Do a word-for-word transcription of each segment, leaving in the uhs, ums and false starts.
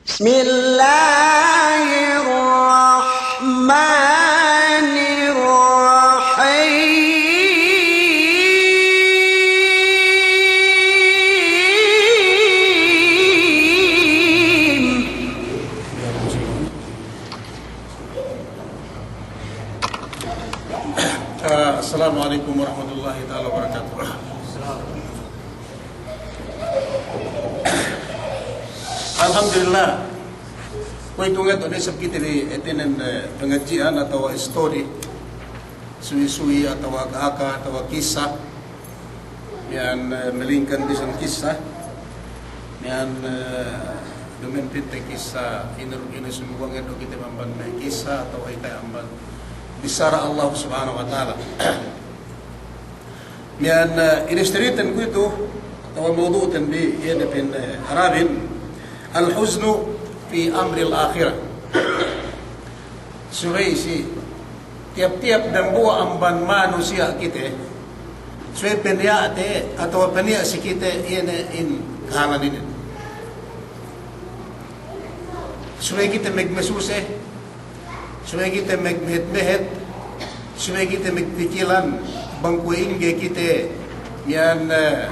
بسم الله الرحمن الرحيم. Ah, assalamu alaikum warahmatullahi ta'ala wabarakatuh. Alhamdulillah. Kuwe'itu ngato' ne isab kite bi hātinen, eh, pangadji'an atawa istori, suwi-suwi atawa aka-aka atawa kissa. Miya'an, eh, melingkan bisan kissa. Miya'an, eh, duma'in pa'inte kissa, ine du, ine, sumeguwa' ngeddo' kite amban me' kissa atawa ite amban bissara Allah Subhanahu wa Ta'ala. Miya'an, eh, inistoriten kuwe'itu, atawa mawdu'ten bi, iye ne pa'in, eh, Arabin, al-huznu fi amril akhirah. Subey si tiyap-tiyap dambuwa' amban manusiya' kite, subey paniya'te atawa paniya' si kite, iye ne in kahalan inin. Subey kite magmasuse, subey kite magmehet-mehet, subey kite magpikilan bang kuwe' ingge kite miya'an, eh,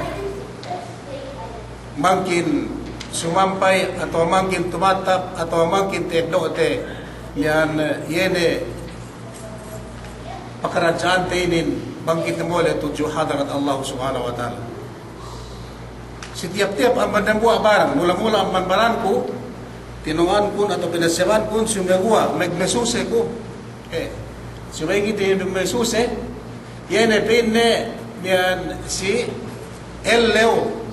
mangkin sumampay atawa mangkin tumattap atawa mangkin ta'eddo'te miya'an, eh, iye ne pakaradja'ante inin bang kite mole' tudju hadarat Allah Subhanahu wa Ta'ala. Si tiyap-tiyap amban dambuwa' baran, mula-mula amban baranku, tinu'ankun atawa pinasebankun, sumeguwa' magmasuse ku. Eh, subey kite magmasuse, iye ne pa'inne miya'an si ellew,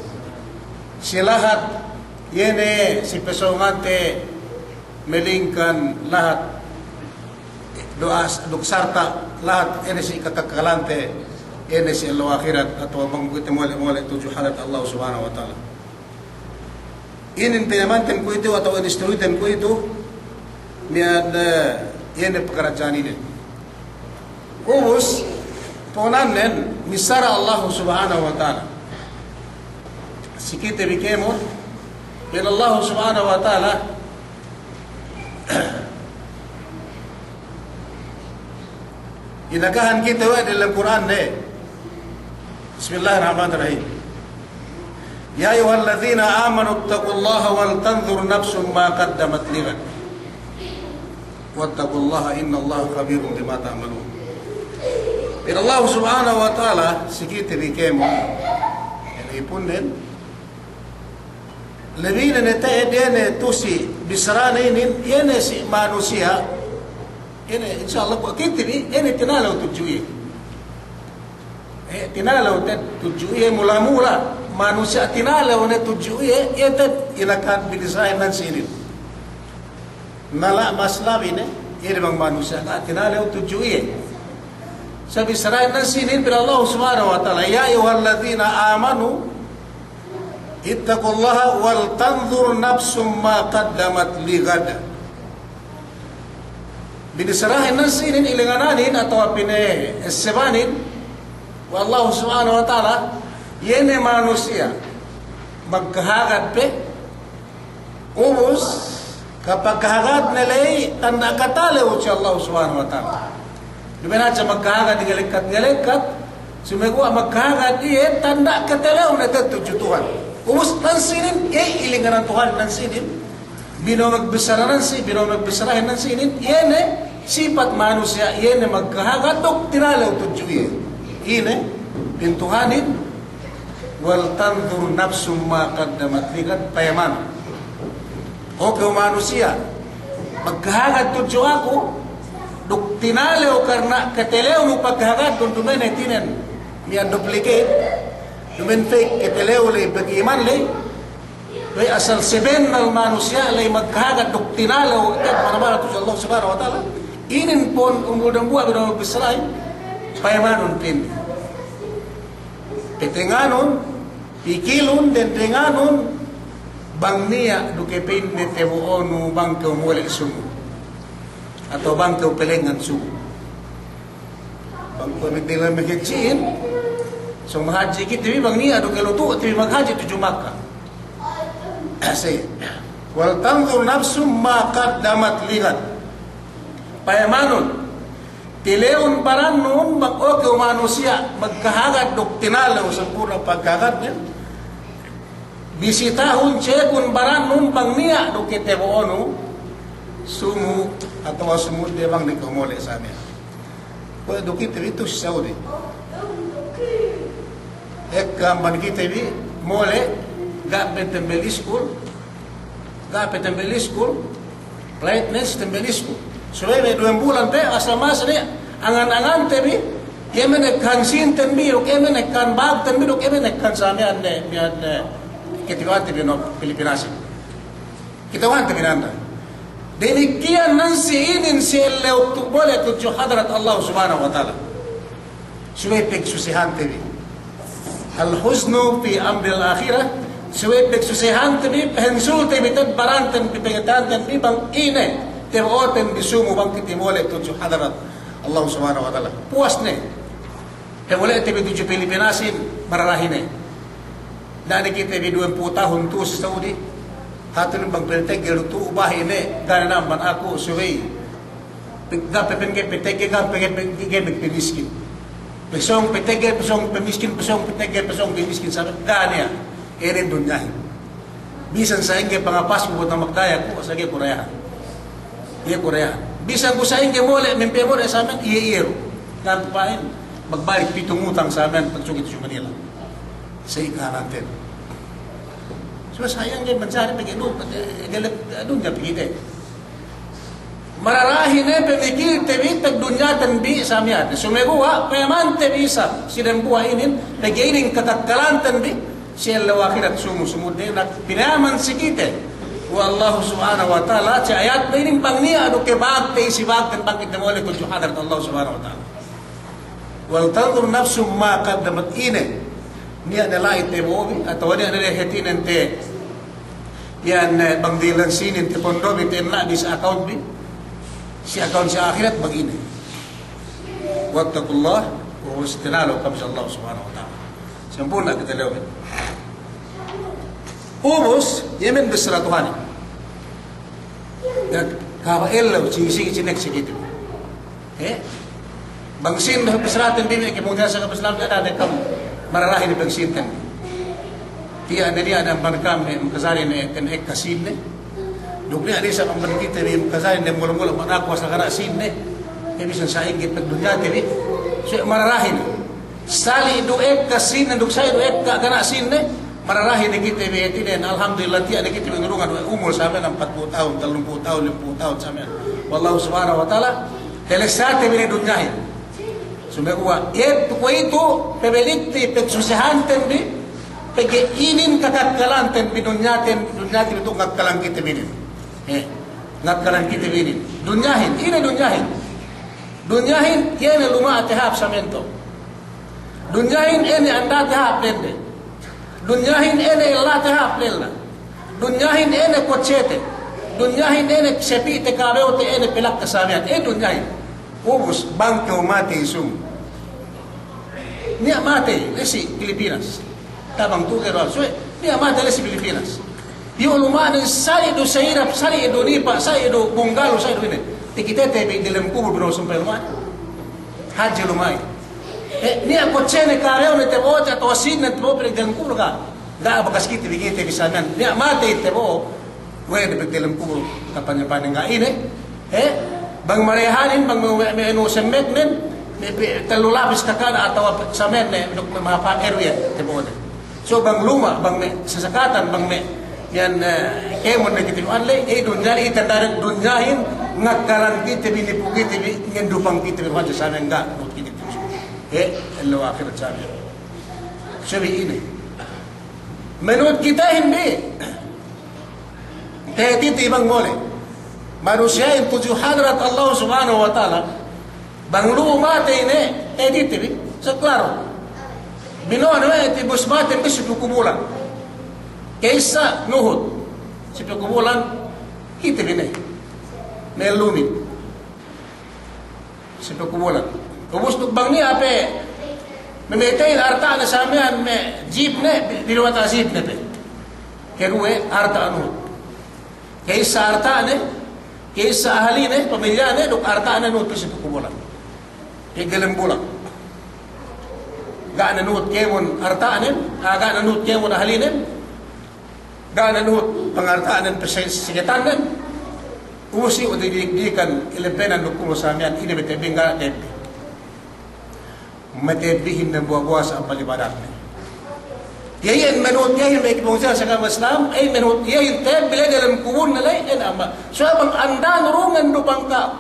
si lahat, iye ne si pasōngante melingkan lahat du'a s-, duk sarta' lahat ine si kakakkalante, ine si ellew ahirat, atawa bang kite mole', mole' tudju hadarat Allah Subhanahu wa Ta'ala. Inin pinamanten kuwe'itu atawa inistoriten kuwe'itu, miya'an, eh, ine pakaradja'an inin. Ubus, po'onannen, bissara Allah Subhanahu wa Ta'ala si kite bi kēmon, pa'in Allah Subhanahu wa Ta'ala, inakahan kite we' diyalem Kur'an ne. Bismillahirrahmanirrahim. Ya ayyuhalladzina amanu ittaqullaha wal tanzur nafsum ma qaddamat lighad. Wattaqullaha innallaha khabirun bima ta'malun. Pa'in Allah Subhanahu wa Ta'ala si kite bi kēmon, iye ne ipunnen, lebine ne te'ed iye ne tu'u si bissarane inin, iye ne si manusiya', iye ne, insya Allah, kuwe' kite bi, iye ne tinalew tudju iye. Eh, tinalew te'ed tudju iye mula-mula, manusiya' tinalew ne tudju iye, iye te'ed inakahan binissarahin nan si inin. Na la' mas labi ne, iye ne bang manusiya' ga' tinalew tudju iye. Sa bissarahin nan si inin pa'in Allah Subhanahu wa Ta'ala, ya ayyuhalladzina amanu, ittaqullaha wal tanzur nafsum ma qaddamat lighad. Binissarahin nan si inin ilingananin atawa pinasebanin we' Allah Subhanahu wa Ta'ala, iye ne manusiya' magkahagad pe, ubus, kapagkahagadne ley, tanda' katalew si Allah Subhanahu wa Ta'ala. Duma'in hadja magkahagad ngalekkat-ngalekkat, sumeguwa' magkahagad iye, tanda' katalewne te'ed tudju Tuhan. Ubus nan si inin, iye ilinganan Tuhan nan si inin, bino'o magbissara nan si, bino'o magbissarahin nan si inin, iye ne sipat manusiya', iye ne magkahagad duk tinalew tudju iye. Ine, pa'in Tuhanin, wal tanzur nafsum ma qaddamat lighad, payamanun. O kew manusiya', magkahagad tudju aku, duk tinalew karna' katalewnu pagkahagadnun, duma'in hātinen miya'an duplicate, duma'in fake, katalew ley, pag-iman ley, we' asal sabennal manusiya' ley magkahagad duk tinalew, iye, mara-mara tudju Allah Subhanahu wa Ta'ala. Inin pun umul dambuwa' bino'o magbissarahin, payamanun pa'in. Patengnganun, pikilun, dendenganun, bang niya' du ke pa'inne tabo'onu bang kew mole' sumu. Atawa bang kew palengngan sumu. Bang kew magdalem maghadji'in, so maghadji' kite bi bang niya' du ke lutu'te bi maghadji' tudju Makka. Asal Wal tanzur nafsum ma qaddamat lighad. Payamanun, tilewun barannun bang o kew manusiya' magkahagad duk tinalew sampurna' pagkahagadnen. Bisitahun, cekun barannun bang niya' du kite bo'onu sumu' atawa sumudde bang ne kew mole' samiyan. Kuwe' du kite bi tu si Saudi. Ekka amban kite bi mole', ga' pe tembel iskul, ga' pe tembel iskul, flight ne si tembel iskul. Subey me' duwem bulan pe, asal masa ne, angan-angante bi, iye me' ne ekkahan sinten bi, duk iye me' ne ekkahan bagten bi, duk iye me' ne ekkahan samiyan ne, miyan ne, kite bi ante bi no Pilipinasin. Kite bi ante bi nanda. Damikiyan nan si inin si ellew tu mole' tudju hadarat Allah Subhanahu wa Ta'ala. Subey pagsusehante bi. Al-huznu fi amril akhirah, subey pagsusehante bi, pahensulte bi, te'ed baranten bi, pangateyanten bi, bang ine, tabo'oten bi sumu bang kite mole' tudju hadarat Allah Subhanahu wa Ta'ala. Puwas ne. Pamole'te bi tudju Pilipinasin, mararahi ne. Da'a ne kite bi duwempū' tahun tu'u si Saudi, hātinen bang pinateggel tu'u bahi' ne, ga' ne amban aku, subey Pe-, ga' pe pa'in ga'i pateggel, ga' pe ga'i pe-, ga'i pe-, pamiskin. Pasōng pateggel, pasōng pamiskin, pasōng pateggel, pasōng pamiskin, sabi, ga' niya'. Inin dunyahin. Bisan sa'ingge pangapasku bu tamak daya ku, asal ga'i ku dayahan. Ga'i ku dayahan. Bisan ku sa'ingge mole', mimpi mole' samiyan, iye-iye du. Ngantu' pa'in, magbalik pitu ngutang samiyan, pagsukit si Manila. Sa'i kahalanten. Subey sa'ingge mancari pegge' du, pegge' du, dunya pegge' te. Mararahi ne pamikilte bi, pagdunyaten bi samiyan. Sumeguwa' payamante bi isab si dambuwa' inin, pegge' inin kakakkalanten bi si ellew ahirat sumu-sumudde, na pinayaman si kite we' Allahu Subhanahu wa Ta'ala si ayatne inin bang niya' du kabagte, isi bagten bang kite mole' tudju hadarat Allahu Subhanahu wa Ta'ala. Wal tanzur nafsum ma qaddamat, ine niya' ne la'i tabo'obi, atawa niya' ne la'i hātinen te, iyan, eh, bang dihilan sinin te pondobi, te la'i si account bi, si account si ahirat bang ine. Wattaqullah, ubus tinalew ka'am si Allah Subhanahu wa Ta'ala. Sampurna' kite lewin. Ubus, iye me' bissara Tuhanin. Ga' kaba' ellew, sigi-sigi sinek si kite. Eh? Bang sīn du bissaraten bi me' kemungkinan sa' kab Islam, da'a ne ka'am mararahi ne bang sīnten. Tiya' ne niya' ne amban ka'am me' makajari ne ten ekka sīnne. Duk niya' ne isab amban kite me' makajari ne mula-mula amban aku asal ga' niya' sīnne. Eh, bisan sa'ingge pagdunyate bi. Subey mararahi ne. Sali' du ekka sīnne, duk sali' du ekka ga' niya' sīnne, mararahi ne kite bi hātinen, alhamdulillah, tiya' ne kite bi nurungan we' umul samiyan ampatpū' tahun, tellumpū' tahun, limpū' tahun samiyan. We' Allahu Subhanahu wa Ta'ala, talessate bi ne dunyahin. Sumeguwa', iye tu kuwe'itu, pabalikte, pagsusehanten bi, pegge' inin kakakkalanten bi dunyaten, dunyaten bi tu ngakkalan kite bi inin. Eh, ngakkalan kite bi inin. Dunyahin, ine dunyahin? Dunyahin, iye ne luma'te hāp samento. Dunyahin ine andate hāp dende. Dunyahin ine ellate hāp lella. Dunyahin ine kochete. Dunyahin ine sepi'te kabewte ine pelakte samiyan. E dunyahin. Ubus bang kew matey sum. Niya' matey, la'i si Pilipinas. Tabang tu'u kew du, suwe', niya' matey la'i si Pilipinas. Iyu' luma'nen sali' du sa'irap, sali' du nipa', sali' du bunggalu, sali' du ine. Takitete bi diyalem kubul bi du sumpay luma'nen. Hadje luma'in. Eh, niya' kochene, karewne tabo'ote atawa sīnne tabo'o pe diyalem kubul ga'. Ga' bakas kite bi, kite bi samiyan. Niya' matey tabo'o. We'ey ne pegge' diyalem kubul, kapanye-panye ga' ine, he? Bang marehanin, bang me', me', me' anu semmeknen, me' pe-, tellu lapis kakana' atawa pe-, samiyan ne, duk me' mahāp erwiyan, tabo'ote. So bang luma', bang me' sasakatan, bang me' iyan, eh, kēmon ne kite bi anu le, eh, dunyahin, iye tanda'nen dunyahin, ngakkalan kite bi, nipu kite bi, ngendupang kite bi, hadja samiyan ga', nuhut kite bi. Eh, ellew ahirat samiyan. So bi ine. Menuhut kitehin bi. Te'ed ite bang mole'. Manusiya'in tudju hadrat Allah Subhanahu wa Ta'ala. Bang lu'u matey ne, te'ed ite bi. So klaro. Bino'one we' te bus matey bi si pekubulan. Ka'issa nuhut. Si pekubulan, kite bi ne. Melumin. Si pekubulan. Ubus duk bang niya' pe, me' meteyin arta'ne samiyan me' jipne, bi-, biluwata jipne pe. Keduwe arta' nuhut. Ka'issa arta'ne, ka'issa ahaline, pamilyane, duk arta'ne nuhut pī si kubulan. Pī diyalem bulak. Ga' ne nuhut kēmon arta'nen, ah, ga' ne nuhut kēmon ahalinen, ga' ne nuhut pangarta'nen pī si, si kitanen. Ubus iyu' didik-didikan ilebbenan duk kubul sa miya'an, ine bi te'ebbin, ga' te'ebbi. Matebbihin ne buwa'-buwa' sa' ammal ibadatne. Iye iyan manuhut iyehin me' kepungsihan si agama Islam, iye manuhut iyehin tebbi la'i diyalem kubulne la'i, iye ne ammal. Suwe' bang andan urungan du bang ka'u,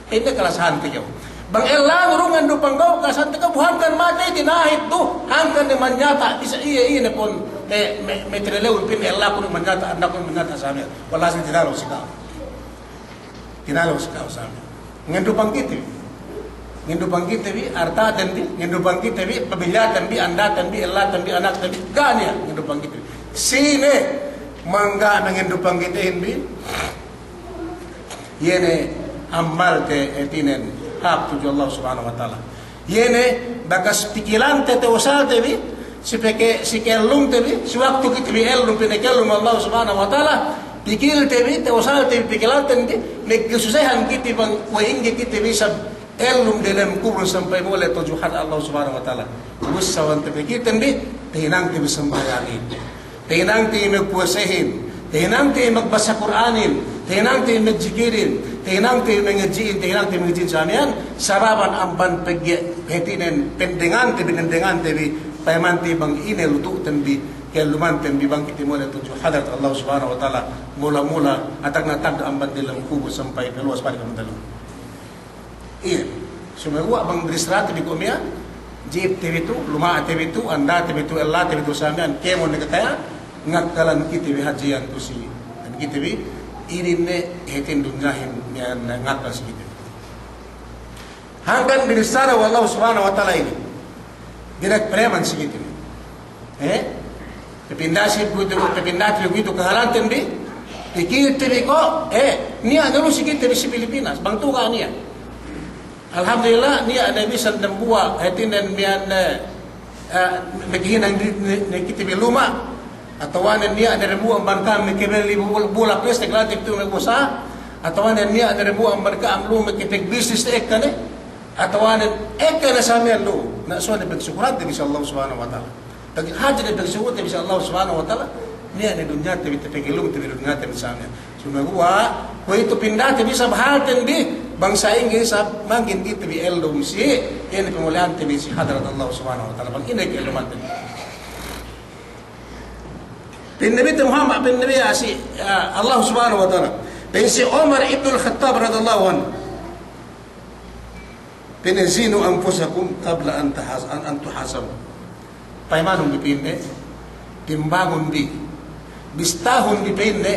iye ne kalasahan te kew. Bang ellan urungan du bang ka'u, kalasahan te kew, bu hangkan matey tinahit du, hangkan ne manyata', bisan iye, iye ne pun, me', me', me' tinelewun pin ellakun manyata', andakun manyata' sa miya'an. Wallahi tinalew si ka'u. Tinalew si ka'u sa miya'an. Ngandupang kite bi. Ngandupang kite bi, artaten bi, ngandupang kite bi, pamilyaten bi, andaten bi, ellaten bi, anakten bi, ga' niya' ngandupang kite bi. Sine mangga' ne ngandupang kitehin bi, iye ne ammalte hātinen hāp tudju Allah Subhanahu wa Ta'ala. Iye ne bakas pikilante te usalte bi, si peke, si kellumte bi, si waktu kite bi ellum, pinakellum Allah Subhanahu wa Ta'ala, pikilte bi, te usalte bi, pikilanten bi, magkasusehan kite bang we' ingge kite bi isab ellum diyalem kubul sampay mole' tudju hadarat Allah Subhanahu wa Ta'ala. Ubus sawan te pikilten bi, tahinangte bi sambahayangin. Tahinangte magpuwasehin, tahinangte magbasa Kur'anin, tahinangte magjikirin, tahinangte mangadji'in, tahinangte mangadji'in sa miya'an, sababan amban pegge' hātinen pendengante bi, nendengante bi, payamante bang ine lutu'ten bi, kellumanten bi bang kite mole' tudju hadarat Allah Subhanahu wa Ta'ala, mula-mula, atagna' tagna' amban diyalem kubul sampay kaluwas pari' amban diyalem. Iye. Sumeguwa' bang binissalate bi kuwe' miya'an, jipte bi tu'u, luma'te bi tu'u, andate bi tu'u, ellaten bi tu'u sa miya'an, kēmon ne kakaya'an, ngakkalan kite bi hadja iyan tu'u si. Dan kite bi, inin ne hātin dunyahin miya'an ngakkal si kite bi. Hangkan binissara we' Allah Subhanahu wa Ta'ala inin. Dina'ak preman si kite bi. Eh? Pepinda si kuwe'itu, pepinda si kuwe'itu kahalanten bi, pikilte bi ko', eh, niya' ne lu si kite bi si Pilipinas, bang tu'u ga' niya'. Alhamdulillah, niya' ne bisan dambuwa', hātinen miya'an, eh, eh, maghinang ne, ne, ne kite bi luma', atawa ne niya' ne dambuwa' amban ka'am makabelli bul-, bulak plastik lahat itu magusaha, atawa ne niya' ne dambuwa' amban ka'am lu makapagbisnis ekka ne, atawa ne ekka ne sa miya'an lu, na suwe' ne pagsukulante bi si Allah Subhanahu wa Ta'ala. Pag-, hadja ne pagsukulante bi si Allah Subhanahu wa Ta'ala, niya' ne dunyate bi, tapagellumte bi dunyate bi sa miya'an. Sumeguwa', kuwe'itu pindate bi isab halten bi, bang sa'ingge isab mangkin kite bi ellum si, iye ne pamole'ante bi si hadarat Allah Subhanahu wa Ta'ala, bang ine ka'ellumante bi. Pa'in Nabite Muhammad, pa'in Nabi si, ah, Allah Subhanahu wa Ta'ala. Pa'in si Umar ibnul Khattab radiyallahu anhu. Pa'inne, "Zinu anfusakum qabla an tahas-, an, an tuhasabu." Payamanun bi pa'inne, timbangun bi, bistahun bi pa'inne,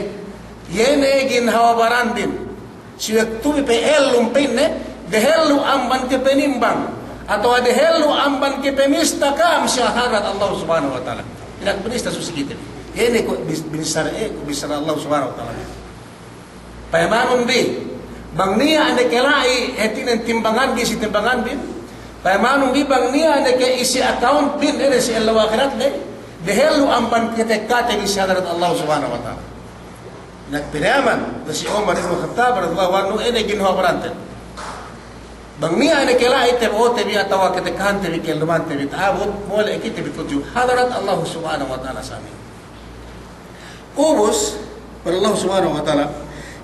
iye ne ginhawa baranbin. Si waktu bi pe ellum pa'inne, dehellu amban kapanimbang, atawa dehellu amban kapamista ka'am si hadarat Allah Subhanahu wa Ta'ala. Dina'ak binista su si kite bi. Iye ne ko' bis-, binissara, eh, ko' binissara Allah Subhanahu wa Ta'ala. Payamanun bi, bang niya' ne ke la'i, hātinen timbangan bi si timbangan bin. Payamanun bi, bang niya' ne ke isi account bin, ine si ellew ahirat ne, dehellu amban katekkate bi si hadarat Allah Subhanahu wa Ta'ala. Nagpinayaman, da si Umar ibn Khattab radiyallahu anhu, ine ginhawa baranten. Bang niya' ne ke la'i tabo'ote bi atawa katekkahante bi, ka'ellumante bi, ta'abut, mole' kite bi tudju hadarat Allah Subhanahu wa Ta'ala sa miya'an. Ubus, pa'in Allah Subhanahu wa Ta'ala,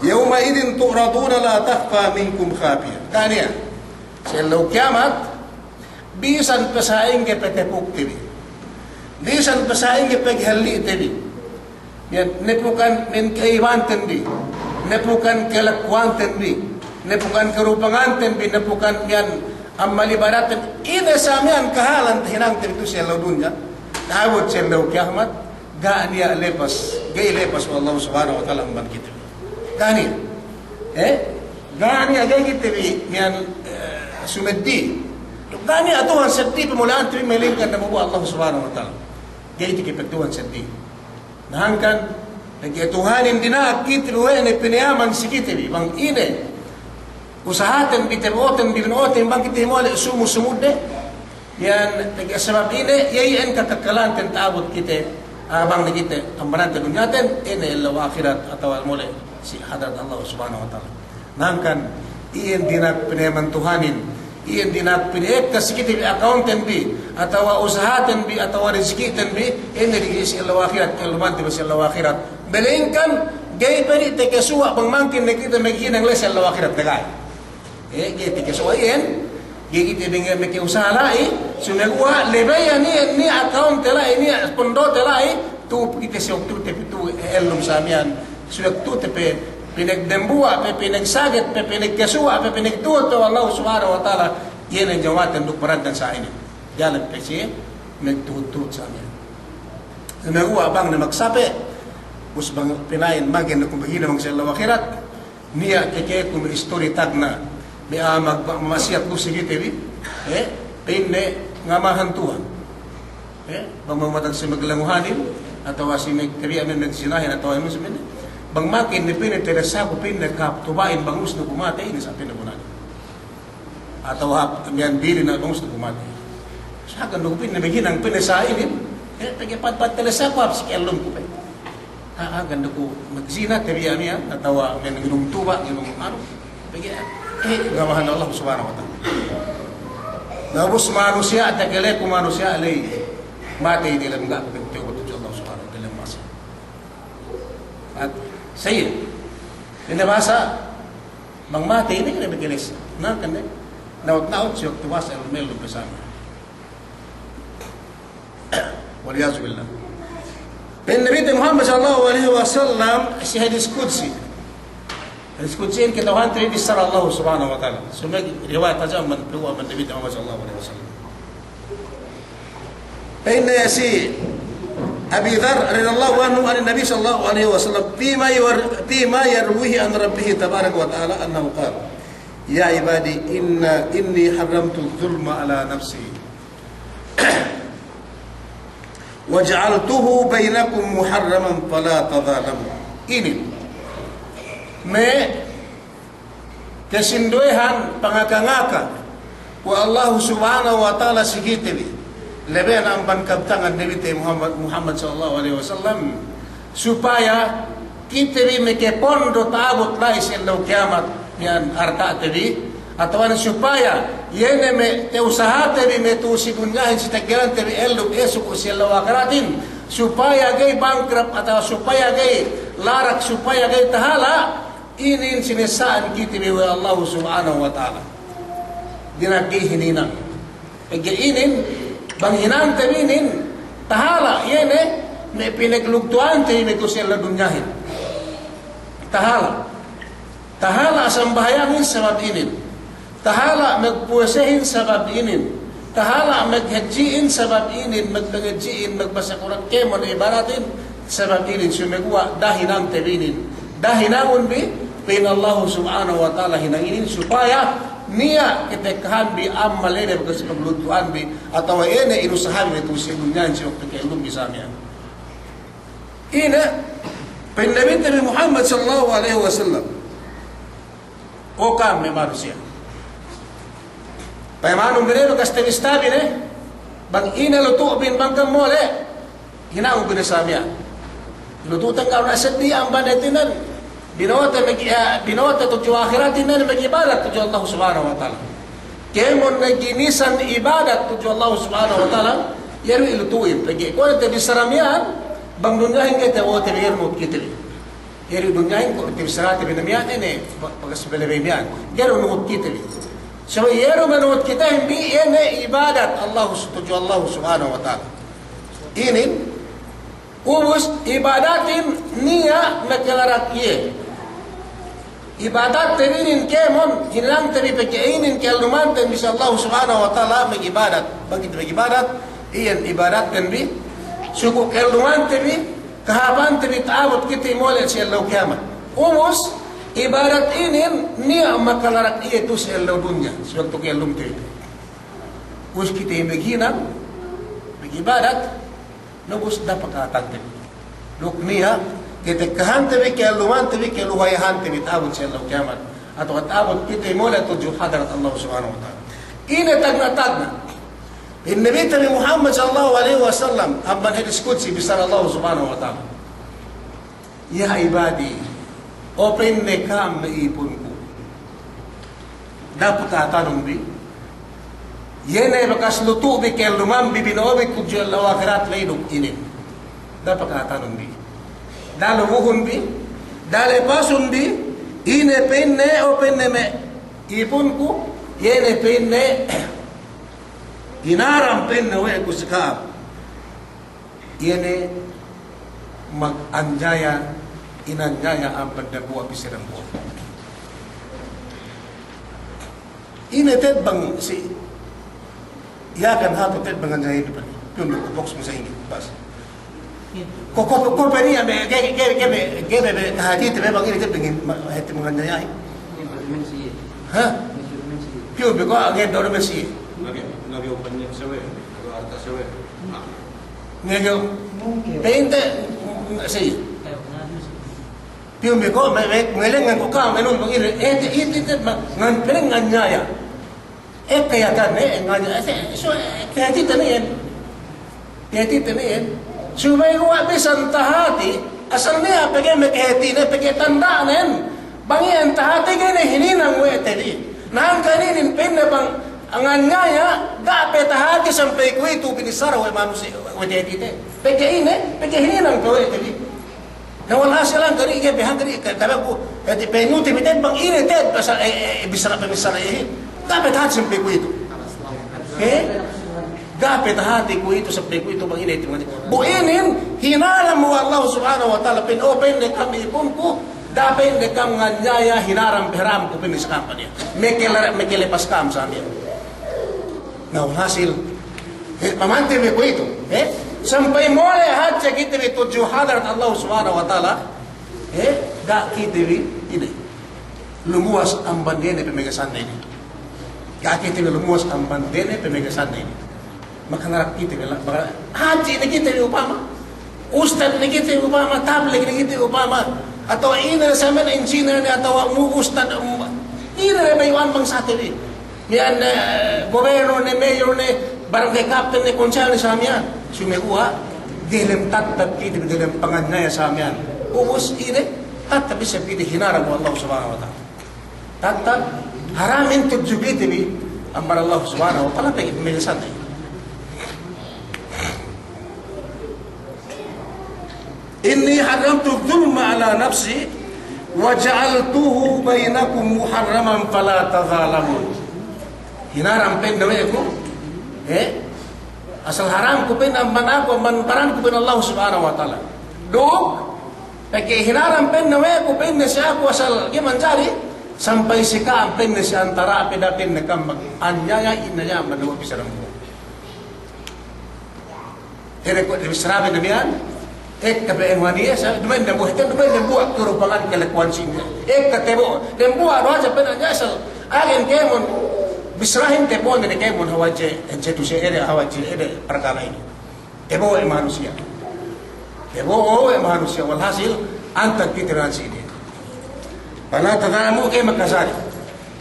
"Yawma idhin tu'raduna la takhfa minkum khafiya." Ga' niya'. Si ellew kiyamat, bisan pe sa'ingge patapukte bi. Bisan pe sa'ingge paghalli'te bi. Iyan, napukan min kaibanten bi. Napukan kalakuwanten bi. Napukan karupanganten bi. Napukan iyan ammal ibadaten. Ine sa miya'an kahalan tahinangte bi tu'u si ellew dunya. Ta'abut si ellew kiyamat. Ga' niya' lepas, ga'i lepas we' Allah Subhanahu wa Ta'ala amban kite bi. Ga' niya'. Eh? Ga' niya', ga'i kite bi miya'an, eh, sumeddili. Ga' niya' Tuhan seddili pamole'ante bi malaingkan dambuwa' Allah Subhanahu wa Ta'ala. Ga'i kite bi Tuhan seddili. Na hangkan, pegge' Tuhanin dina'ak kite bi we' ne pinayaman si kite bi. Bang ine usahaten bi, tabo'oten bi, bino'oten bi, bang kite mole' sumu-sumudde. Iyan, pegge' sabab ine, iye iyan kakakkalanten ta'abut kite, ah, bang ne kite, ambanante dunyaten, ine ellew ahirat atawa mole' si hadarat Allah Subhanahu wa Ta'ala. Na hangkan, iyan dina'ak pinayaman Tuhanin, iyan dina'ak pina'ekka si kite bi account-ten bi, atawa usahaten bi, atawa rizki'ten bi, iyan ne diki si ellew ahirat, ka'ellumanten bi si ellew ahirat. Malaingkan, ga'i pe ne takasuwa' bang mangkin ne kite maghinang la'i si ellew ahirat ne ga'i. Eh, ga'i takasuwa' iyan, ga'i kite bi maka'usaha la'i, sumeguwa' labeyan iyan, niya' account-te la'i, niya' pondote la'i, tu'u pe kite si waktute pe tu'u ellum sa miya'an, si waktute pe pinagdambuwa' pe, pinagsaget pe, pinagkasuwa' pe, pinagtuhut pe we' Allah Subhanahu wa Ta'ala, iyan ne jamaten duk baranten sa inin. Jalan pe siye magtuhut-tuhut sa miya'an. Sumeguwa' bang ne magsape', ubus bang pina'in mangkin ne ku maghinang bang si ellew ahirat, niya' kekeku me' istori tagna', me' a'a mag-, ma'asiyat lu si kite bi, eh, pa'inne ngamahan Tuhan. Eh, bang magmatag si maglanguhanin, atawa si mag-, tabiya' me' magjinahin, atawa anu si pa'inne. Bang mangkin ne pa'inne telesaku pa'inne kahāp tuba'in bang ubus ne ku matey, inin sa' pa'inne gunane. Atawa hāp miya'an bilin na bang ubus ne ku matey. Sa' kan du ku pa'inne maghinang pa'inne sa' inin, eh, pegge' pad-pad telesaku hāp si ka'ellumku pe. A'a, a'a, ganda ku magjina, tabiya' miya'an, atawa me' nginum tuba', nginum anu. Pegge', eh, ngamahan Allah Subhanahu wa Ta'ala. Na ubus manusiya', takaleku manusiya' la'i matey diyalem ga' pagtewbat tudju Allah Subhanahu wa Ta'ala masi. At, saye. Ine basa, bang matey inin kene bekeles. Na, kene, na'ut-na'ut si waktu basa ellum-ellum pe sa miya'an. Wal iyazu billah. Pa'in Nabite Muhammad sallallahu alaihi wasallam si hadis qudsi. Hadis qudsi in kata'uhante bi bissara Allah Subhanahu wa Ta'ala. Subey riwayat hadja amban, amban Nabite Muhammad sallallahu alaihi wasallam. Pa'in si Abi Dharr radiyallahu anhu anin Nabi sallallahu alaihi wasallam, fima yur-, fima yarwihi an Rabbihi tabaraka wa ta'ala annahu qala, "Ya ibadi, inna, inni harramtu zulma ala nafsi." "Wa ja'altuhu bainakum muharraman fala tadhalamu." Inin me' kasinduwehan pangaka-ngaka we' Allahu Subhanahu wa Ta'ala si kite bi, labi ne amban kabtangan Nabite Muhammad, Muhammad sallallahu alaihi wasallam, supaya kite bi makapondo ta'abut la'i si ellew kiyamat, miya'an arta'te bi, atawa supaya iye ne me' ta'usahate bi me' tu'u si dunyahin si taggellante bi ellum, esuk si ellew ahiratin, supaya ga'i bangkrap atawa supaya ga'i larak, supaya ga'i tahala', inin sinessa'an kite bi we' Allahu Subhanahu wa Ta'ala. Dina'ak ga'i hininang. Pegge' inin, bang hinangte bi inin, tahala', iye ne, me' pinaglugtu'ante bi me' tu'u si ellew dunyahin. Tahala'. Tahala' sambahayangin sabab inin. Tahala' magpuwasehin sabab inin. Tahala' maghadji'in sabab inin, magpangadji'in, magbasa Kur'an kēmon ibadatin sabab inin. Sumeguwa' da'a hinangte bi inin. Da'a hinangun bi, pa'in Allahu Subhanahu wa Ta'ala hinang inin supaya niya' katekkahan bi ammal ine bakas paglugtu'an bi, atawa ine inusaha bi tu'u si dunyahin si waktu ka'ellum bi sa miya'an. Ine, pa'in Nabite bi Muhammad sallallahu alaihi wasallam, o ka'am me' manusiya', payamanun bi ne bakas tabi-tabi ne, bang ine lutu'bin bang ka'am mole', hinangun bi ne sa miya'an. Lutu'ten ga' ne seddili amban hātinen, binawate mag-, eh, binawate tudju ahiratin ne magibadat tudju Allah Subhanahu wa Ta'ala. Kēmon ne ginisan ibadat tudju Allah Subhanahu wa Ta'ala, iye du ilutu'in. Pegge' kuwe' ne te bissara miya'an, bang dunyahin ga'i te, o te bi iye du nuhut kite bi. Iye du dunyahin kuwe' ne te bissarate bi ne miya'an, ine, ba-, bakas belebey miya'an. Ga'i du nuhut kite bi. Sabab iye du manuhut kitehin bi, iye ne ibadat Allah su-, tudju Allah Subhanahu wa Ta'ala. Inin, ubus ibadatin niya' makalarak iye. Ibadatte bi inin kēmon, hinangte bi pegge' inin ka'ellumanten bi si Allah Subhanahu wa Ta'ala magibadat. Bang kite magibadat, iyan ibadatten bi, suku' ka'ellumante bi, kahāpante bi ta'abut kite mole' si ellew kiyamat. Ubus, ibadat inin niya' makalarak iye tu'u si ellew dunya, si waktu ka'ellumte bi. Ubus kite maghinang, magibadat, na ubus da'a paka'atante bi. Duk niya', katekkahante bi, ka'ellumante bi, kaluhayahante bi, ta'abut si ellew kiyamat. Atawa ta'abut kite mole' tudju hadarat Allah Subhanahu wa Ta'ala. Ine tagna'-tagna'. Pa'in Nabite bi Muhammad sallallahu alaihi wasallam, amban hadis qudsi bissara Allah Subhanahu wa Ta'ala. Ya ibadi, O pa'inne ka'am me' ipunku, da'a pakatanun bi. Iye ne bakas lutu' bi kellumam bi bino'o bi tudju ellew ahirat ley duk inin. Da'a pakatanun bi. Da'a lubuhun bi. Da'a lepasun bi. Ine pa'inne, o pa'inne me' ipunku, iye ne pa'inne hinaram pa'inne we' ku si ka'am. Iye ne maganjaya, inanjaya amban dambuwa' pī si dambuwa'. Ine te'ed bang si, Yakan hatu te'ed bang anjaya bi pali. Piyun du ku box mu sa inin, bas. Ko, ko, ko pa'inne me', ke, ke, ke, ke, ke, me', me', hātite me' bang ine te'ed bang in, ma, hāti manganjaya. Ha? Piyun bi ko, nge' do'o me' si. Nge' ko. Pa'inte, si. Piyun bi ko, me', me', me' lengngan ko ka'am, me' nun bang ine, eh, te, ite, te, ma, ngan, pa'inne nganjaya. Ekka Yakan ne, nganjaya, eh, so, eh, ke hātite ne iyan. Ke hātite ne iyan. Subey guwa' bisan tahāti, asal niya' pegge' me' ke hātine, pegge' tanda'nen. Bang iyan tahāti ga'i ne hininang we' te bi. Na hangkan inin pa'inne bang nganjaya, ga' pe tahāti sampay kuwe'itu binissara we' manusi-, we' tahātite. Pegge' ine, pegge' hininang pe we' te bi. Na walhasil hangkan iye pe hangkan iye ka-, kalaku, eh, di penuti bi te'ed bang ine te'ed pasal, eh, eh, bissara pe bissara iye. Ga' pe tahāti sampay kuwe'itu. Eh? Ga' pe tahāti kuwe'itu sampay kuwe'itu bang ine te'ed. Bu inin hinaram we' Allah Subhanahu wa Ta'ala pa'in, o pa'inne ka'am ipunku, da'a pa'inne ka'am nganjaya hinaram pe haram ku pa'inne si ka'am pa'inne. Meke le-, meke lepas ka'am sa miya'an. Na, walhasil, eh, pamante bi kuwe'itu, eh, sampay mole' hadja kite bi tudju hadarat Allah Subhanahu wa Ta'ala, eh, ga' kite bi, ine, lumuwas amban dene pemegesanne inin. Ga' kite bi lumuwas amban dene pemegesanne inin. Makanarak kite bi la-, maka-, hadji ne kite bi upama. Ustad ne kite upama, tablig ne kite upama, atawa ine ne sa miya'an, engineer ne, atawa mu-, ustad, um, ine ne bayu'an bangsate bi. Miya'an, eh, gobernor ne, mayor ne, barangay captain ne, konsehal ne sa miya'an. Sumeguwa', delem tattap kite bi delem panganjaya sa miya'an. Ubus ine, tattap isab kite hinaram we' Allah Subhanahu wa Ta'ala. Tattap haramin tudju kite bi amban Allah Subhanahu wa Ta'ala, pegge' me' sante. Inni harramtu dhulma ala nafsi wa ja'altuhu bainakum muharraman fala tadhalamun. Hinaram pa'in ne we' ku, eh? Asal haram ku pa'in amban aku, amban baranku pa'in Allah Subhanahu wa Ta'ala. Duk pegge' hinaram pa'inne we' ku pa'inne si aku asal ga'i manjari, sampay si ka'am pa'inne si antara' pe da'a pa'inne ka'am maganjaya, inanjaya amban dambuwa' pī si dambuwa'. Ine ko' bissarabi damiya'an, ekka pe ēn waniye, sa duma'in dambuwa', hātinen duma'in dambuwa' karupangan kalakuwan si inin. Ekka tebo'o, dambuwa' du hadja pa'in anjaya asal, agen kēmon, bissarahin tebo'one ne kēmon hawal je, je tu se ede, hawal je ede parkala' inin. Tebo'o we' manusiya'. Tebo'o we' manusiya', walhasil, antag kite bi si inin. Fala tadhalamu, ga'i makajari.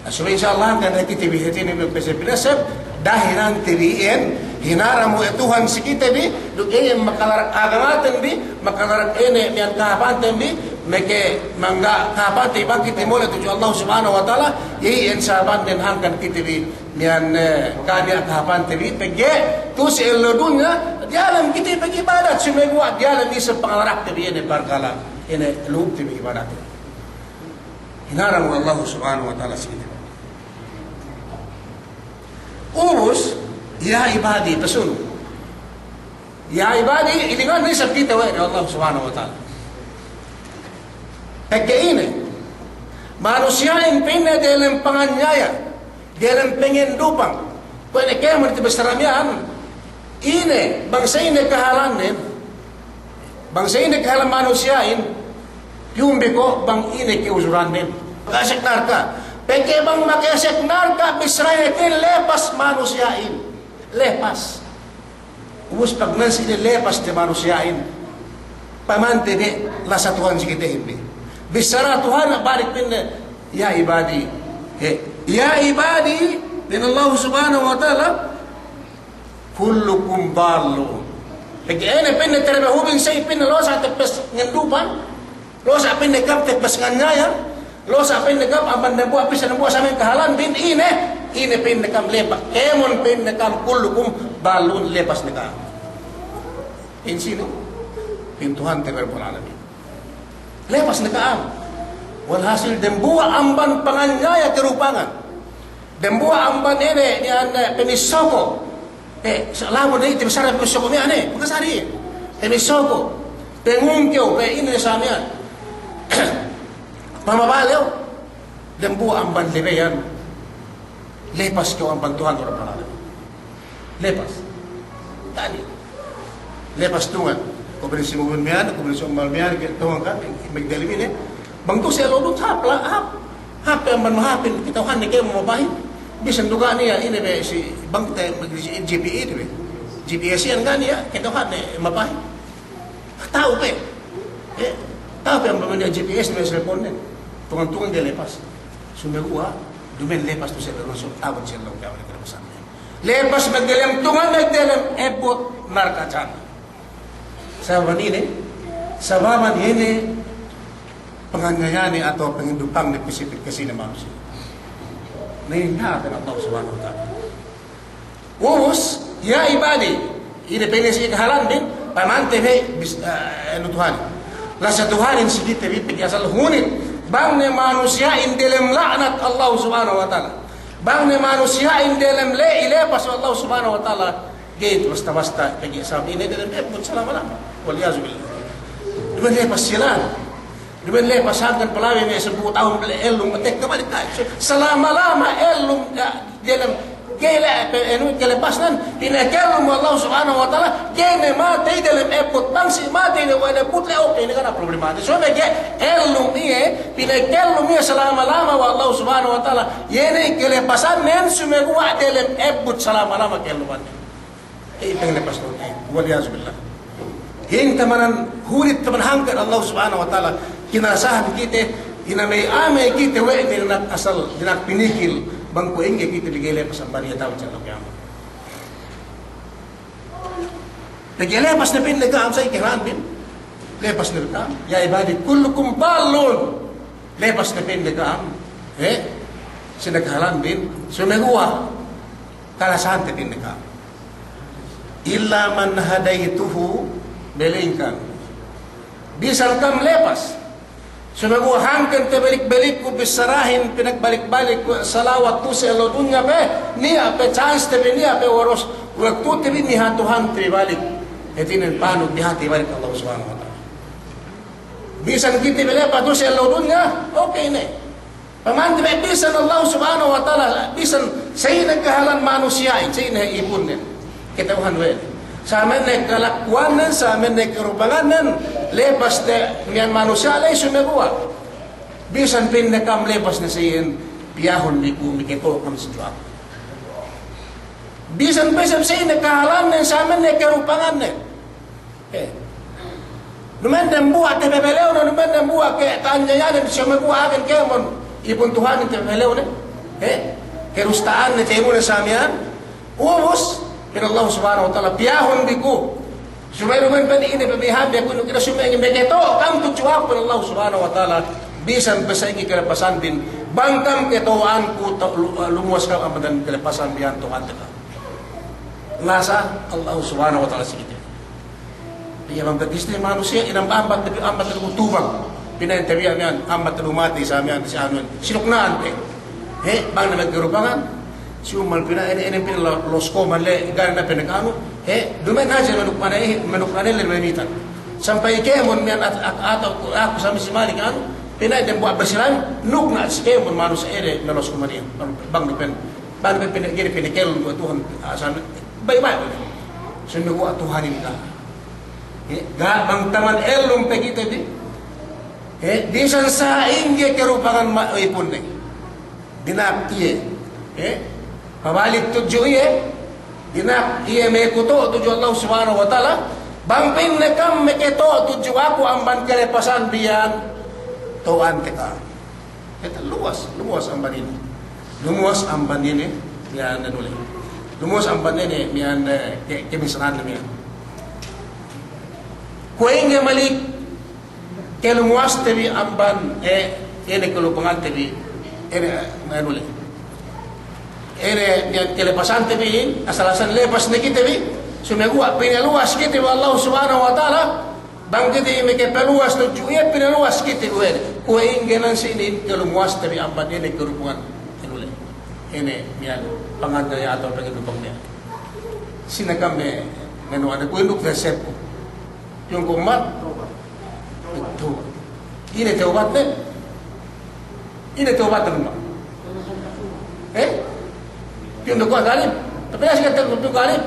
Subey insya Allah, hangkan kite bi hātinen me' pese-pese, da'a hinang te bi iyan, hinaram we' Tuhan si kite bi, duk iyan makalarak agamaten bi, makalarak ine miya'an kahāpanten bi, meke mangga' kahāpante bi bang kite mole' tudju Allah Subhanahu wa Ta'ala, iyan sabab den hangkan kite bi miya'an, eh, ga' niya' kahāpante bi, pegge' tu'u si ellew dunya, diyalem kite pegge' ibadat, sumeguwa' diyalem isab pangalarakte bi ine parkala', ine lubte bi ibadat. Hinaram we' Allah Subhanahu wa Ta'ala si kite. Ubus, ya ibadi, pasunu'. Ya ibadi, ilingan ne isab kite we' Allah Subhanahu wa Ta'ala. Pegge' ine, manusiya'in pa'inne delem panganjaya, delem pangandupang. Kuwe' ne kēmon tabissara miya'an, ine, bang sa'ine kahālannen, bang sa'ine kahālan manusiya'in, piyun bi ko' bang ine ka'uzurannen. Maka'asek narka'. Pegge' bang maka'asek narka', bissarahin lepas manusiya'in. Lepas. Ubus pag nan si ine lepas te manusiya'in, pamante bi lasa Tuhan si kitehin bi. Bissara Tuhan balik pa'inne, ya ibadi. He, ya ibadi, pa'in Allah Subhanahu wa Ta'ala, kullukum dallun. Pegge' ine pa'inne, terebe hubin sa'i pa'inne lasa teppes ngandupang. Losa' pa'inne kam tekbas nganyaya, losa' pa'inne kam amban dembuwa', pī si dembuwa' samen kahalan bin ine, ine pa'inne kam lepas. Kēmon pa'inne kam kullukum dallun, lepas ne ka'am. Insini, pa'in Tuhante bi Rabbul Alamin. Lepas ne ka'am. Walhasil dembuwa' amban panganyaya karupangan. Dembuwa' amban ine, niya' ne, pemissoko. Eh, sa-, labu ne ite bi sara' pemissoko miya'an ne, bukan sari. Pemissoko, pengungkew, pe ine sa miya'an. Pamabalew, dembuwa' amban lebeyan. Lepas kew amban Tuhan Rabbul Alamin. Lepas. Tani. Lepas tungan. Kuwe' bi ne si mugun miya'an, kuwe' bi ne si ummal miya'an, ke tungan kan, magdelem ine. Bang tu'u si ellew dunya hāp la, hāp. Hāp pe amban mahāpin, kata'uhanne kēmon mapahin. Bisan du ga' niya', ine be si bang te, G P S iyan ga' niya', kata'uhanne mapahin. Ta'u pe. Eh, ta'u pe amban niya' G P S me' cellphone-nen. Tungan-tungan ga'i lepas. Sumeguwa', duma'in lepas tu'u si ellew dunya, ta'u si ellew dunya, kelepasan. Lepas magdelem tungan, magdelem ebbut narka' jahannam. Sababan ine, sababan ine panganyayane atawa pangindupangne pī si, pī si ne manusiya'. Na inin hāp Allah Subhanahu wa Ta'ala. Ubus, ya ibadi, ine pa'inne si kahalan bin, pamante me' bis-, eh, anu Tuhan. Lasa Tuhanin si kite bi pegge' asal hunit, bang ne manusiya'in delem la'nat Allah Subhanahu wa Ta'ala. Bang ne manusiya'in delem le-, ilepas Allah Subhanahu wa Ta'ala. Ga'i basta-basta pegge' sabab ine delem ebbut salama-lama. Wal iyazu billah. Duma'in lepas silan. Duma'in lepas hangkan palabi me' sampū' tahun bale ellum, tekka balik ka'u. So, salama-lama ellum, ya, delem, ga'i le-, pe-, anu, kalepasnen, pinakellum we' Allah Subhanahu wa Ta'ala, ga'i ne matey delem ebbut, bang si matey ne we' ebbut le, oke, ine ga' niya' problema. So, pegge' ellum iye, pinakellum iye salama-lama we' Allah Subhanahu wa Ta'ala, iye ne kalepasannen, sumeguwa' delem ebbut salama-lama kelluman. Eh, panglepas Tuhan, eh, wal iyazu billah. Inin tamanan hunit, tamanan hangkan Allah Subhanahu wa Ta'ala, kinalasahan kite, inamey-amey kite we' ne dina'ak asal, dina'ak pinikil, bang kuwe' ingge kite bi ga'i lepas amban iye ta'u si ellew kiyamat. Pegge' lepas ne pa'inne ka'am sa' ikahalan bin, lepas ne ka'am, ya ibadi kullukum dallun, lepas ne pa'inne ka'am, eh, si ne kahalan bin, sumeguwa', kalasahante pa'inne ka'am. Illa man hadaytuhu, melengkan bisan kam lepas. Sumeguwa' hangkan tabalik-balikku bissarahin, pinagbalik-balik salawat tu'u si ellew dunya pe, niya' pe chance te bi, niya' pe oras waktute bi, niya' Tuhante bi balik. Hātinen panu bi hāti balik Allah Subhanahu wa Ta'ala. Bisan kite bi lepas tu'u si ellew dunya, oke ne. Pamante bi bisan Allah Subhanahu wa Ta'ala, bisan sa'ine kahalan manusiya'in, sa'ine ipunnen. Kata'uhan we'. Sa'amen ne kalakuwannen, sa'amen ne karupangannen, lepas te miya'an manusiya' ley sumeguwa'. Bisan pa'inne kam lepas ne si iyan, piyahun bi ku makatolo' kam si juwaku. Bisan pe sa'ine kahalannen, sa'amen ne karupangannen. Eh. Duma'in dembuwa' tapepelewne, duma'in dembuwa' ke tanyayanen, sumeguwa' agen kēmon ipun Tuhanin tapepelewne. Eh. Kerusta'anne, te'emune sa miya'an. Ubus, pa'in Allah Subhanahu wa Ta'ala, piyahun bi ku. Subey duma'in pa'in ine pe bihan bi ku, inu kite subey makatolo' kam tudju aku, pa'in Allah Subhanahu wa Ta'ala. Bisan pe sa'ingge kalapasan bin, bang kam katolo'anku, ta-, lu-, lumuwas kam amban kalapasan bihan Tuhante kam. Lasa Allah Subhanahu wa Ta'ala si kite. Iye bang pagkiste manusiya', inambat-ambat, ambat ku tubang. Pina'in tabiya' miya'an, ambat ku matey sa miya'an, si anu, sinukna'an pe. He, bang ne magkarupangan, si ummal pina'in, ine, ine, pina'in lo-, loskoman le, ga' ne pina'in anu. He, duma'in hadja manukna'an, manukna'an le mamitan. Sampay kēmon miya'an at-, at-, atawa aku, aku sa miya'an si Malik anu, pina'in dembuwa' Basilan, nukna' si kēmon manusiya' ine, loskoman iyan. Bang ne pin- Bang pe pina-, ga'i ne pinakellum we' Tuhan, ah, sa-, baya'-baya' we' ne. Sumeguwa' Tuhanin ga'. He, ga' bang taman ellum pe kite bi. He, bisan sa'ingge karupangan ma-, ipunne. Dina'ak iye. He, pabalik tudju iye. Dina'ak iye makatolo' tudju Allah Subhanahu wa Ta'ala. Bang pa'inne kam makatolo' tudju aku amban kalapasan biyan. Tolo'ante kam. Hātinen luwas, luwas amban inin. Luwas amban inin, miya'an anu le. Luwas amban inin, miya'an, eh, ke-, kamisanan miya'an. Kuwe' ingge malik, Kelumuwaste bi amban, eh, ine kelupangante bi, ine, eh, anu le. Ine, niya' kelepasante bi, asal-asal lepas ne kite bi, sumeguwa' pinaluwas kite bi we' Allah Subhanahu wa Ta'ala, bang kite bi makapaluwas tudju iye pinaluwas kite bi we' ne. Kuwe' ingge nan si inin kelumuwaste bi amban ine kelupangan, anu le. Ine, niya' panganjaya atawa pangelupang niya'. Sine ka'am me', me' anu ane kuwe' induk resepku. Yung kumat, tawbat. Ine tawbatne? Ine tawbatne, Pak? Eh? Piyun du kuwe' galib. Tapi nasi kata piyun galib.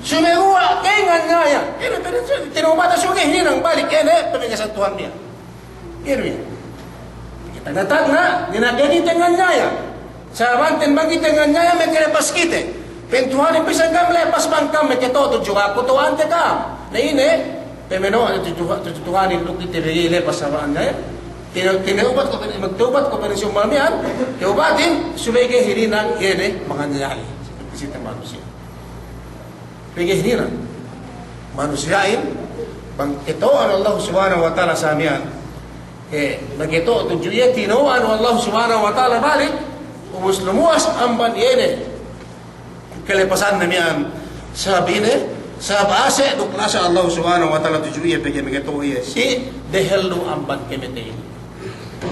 Sumeguwa' ka'inganyaya. Ine, ine, tinawbat, sumeguwa' hininang balik. Ine, pamikasan Tuhan niya'. Ine. Tagna'-tagna', dina'ak ga'i kite nganyaya. Sabab bang kite nganyaya, makalepas kite. Pa'in Tuhanin, bisan ka'am lepas bang ka'am makato'o tudju aku, to'oante ka'am. Na ine, pameno'o tudju, tudju Tuhanin duk kite bi ga'i lepas sabab nganyaya. Tine-, tinawbat ku, magtawbat ku, pa'in si ummal miya'an, tawbatin, subey ga'i hininang, iye ne, manganyaya. Site manusiya'. Pegge' hinang manusiya'in, bang keto'an Allah Subhanahu wa Ta'ala sa miya'an. Eh, bang keto'an tudju iye, tino'an Allah Subhanahu wa Ta'ala balik, ubus lumuwas amban iye ne kalepasanne miya'an. Sabab ine, sabab ase' duk lasa Allah Subhanahu wa Ta'ala tudju iye, pegge' maketo'o iye si dehellu amban kamateyin.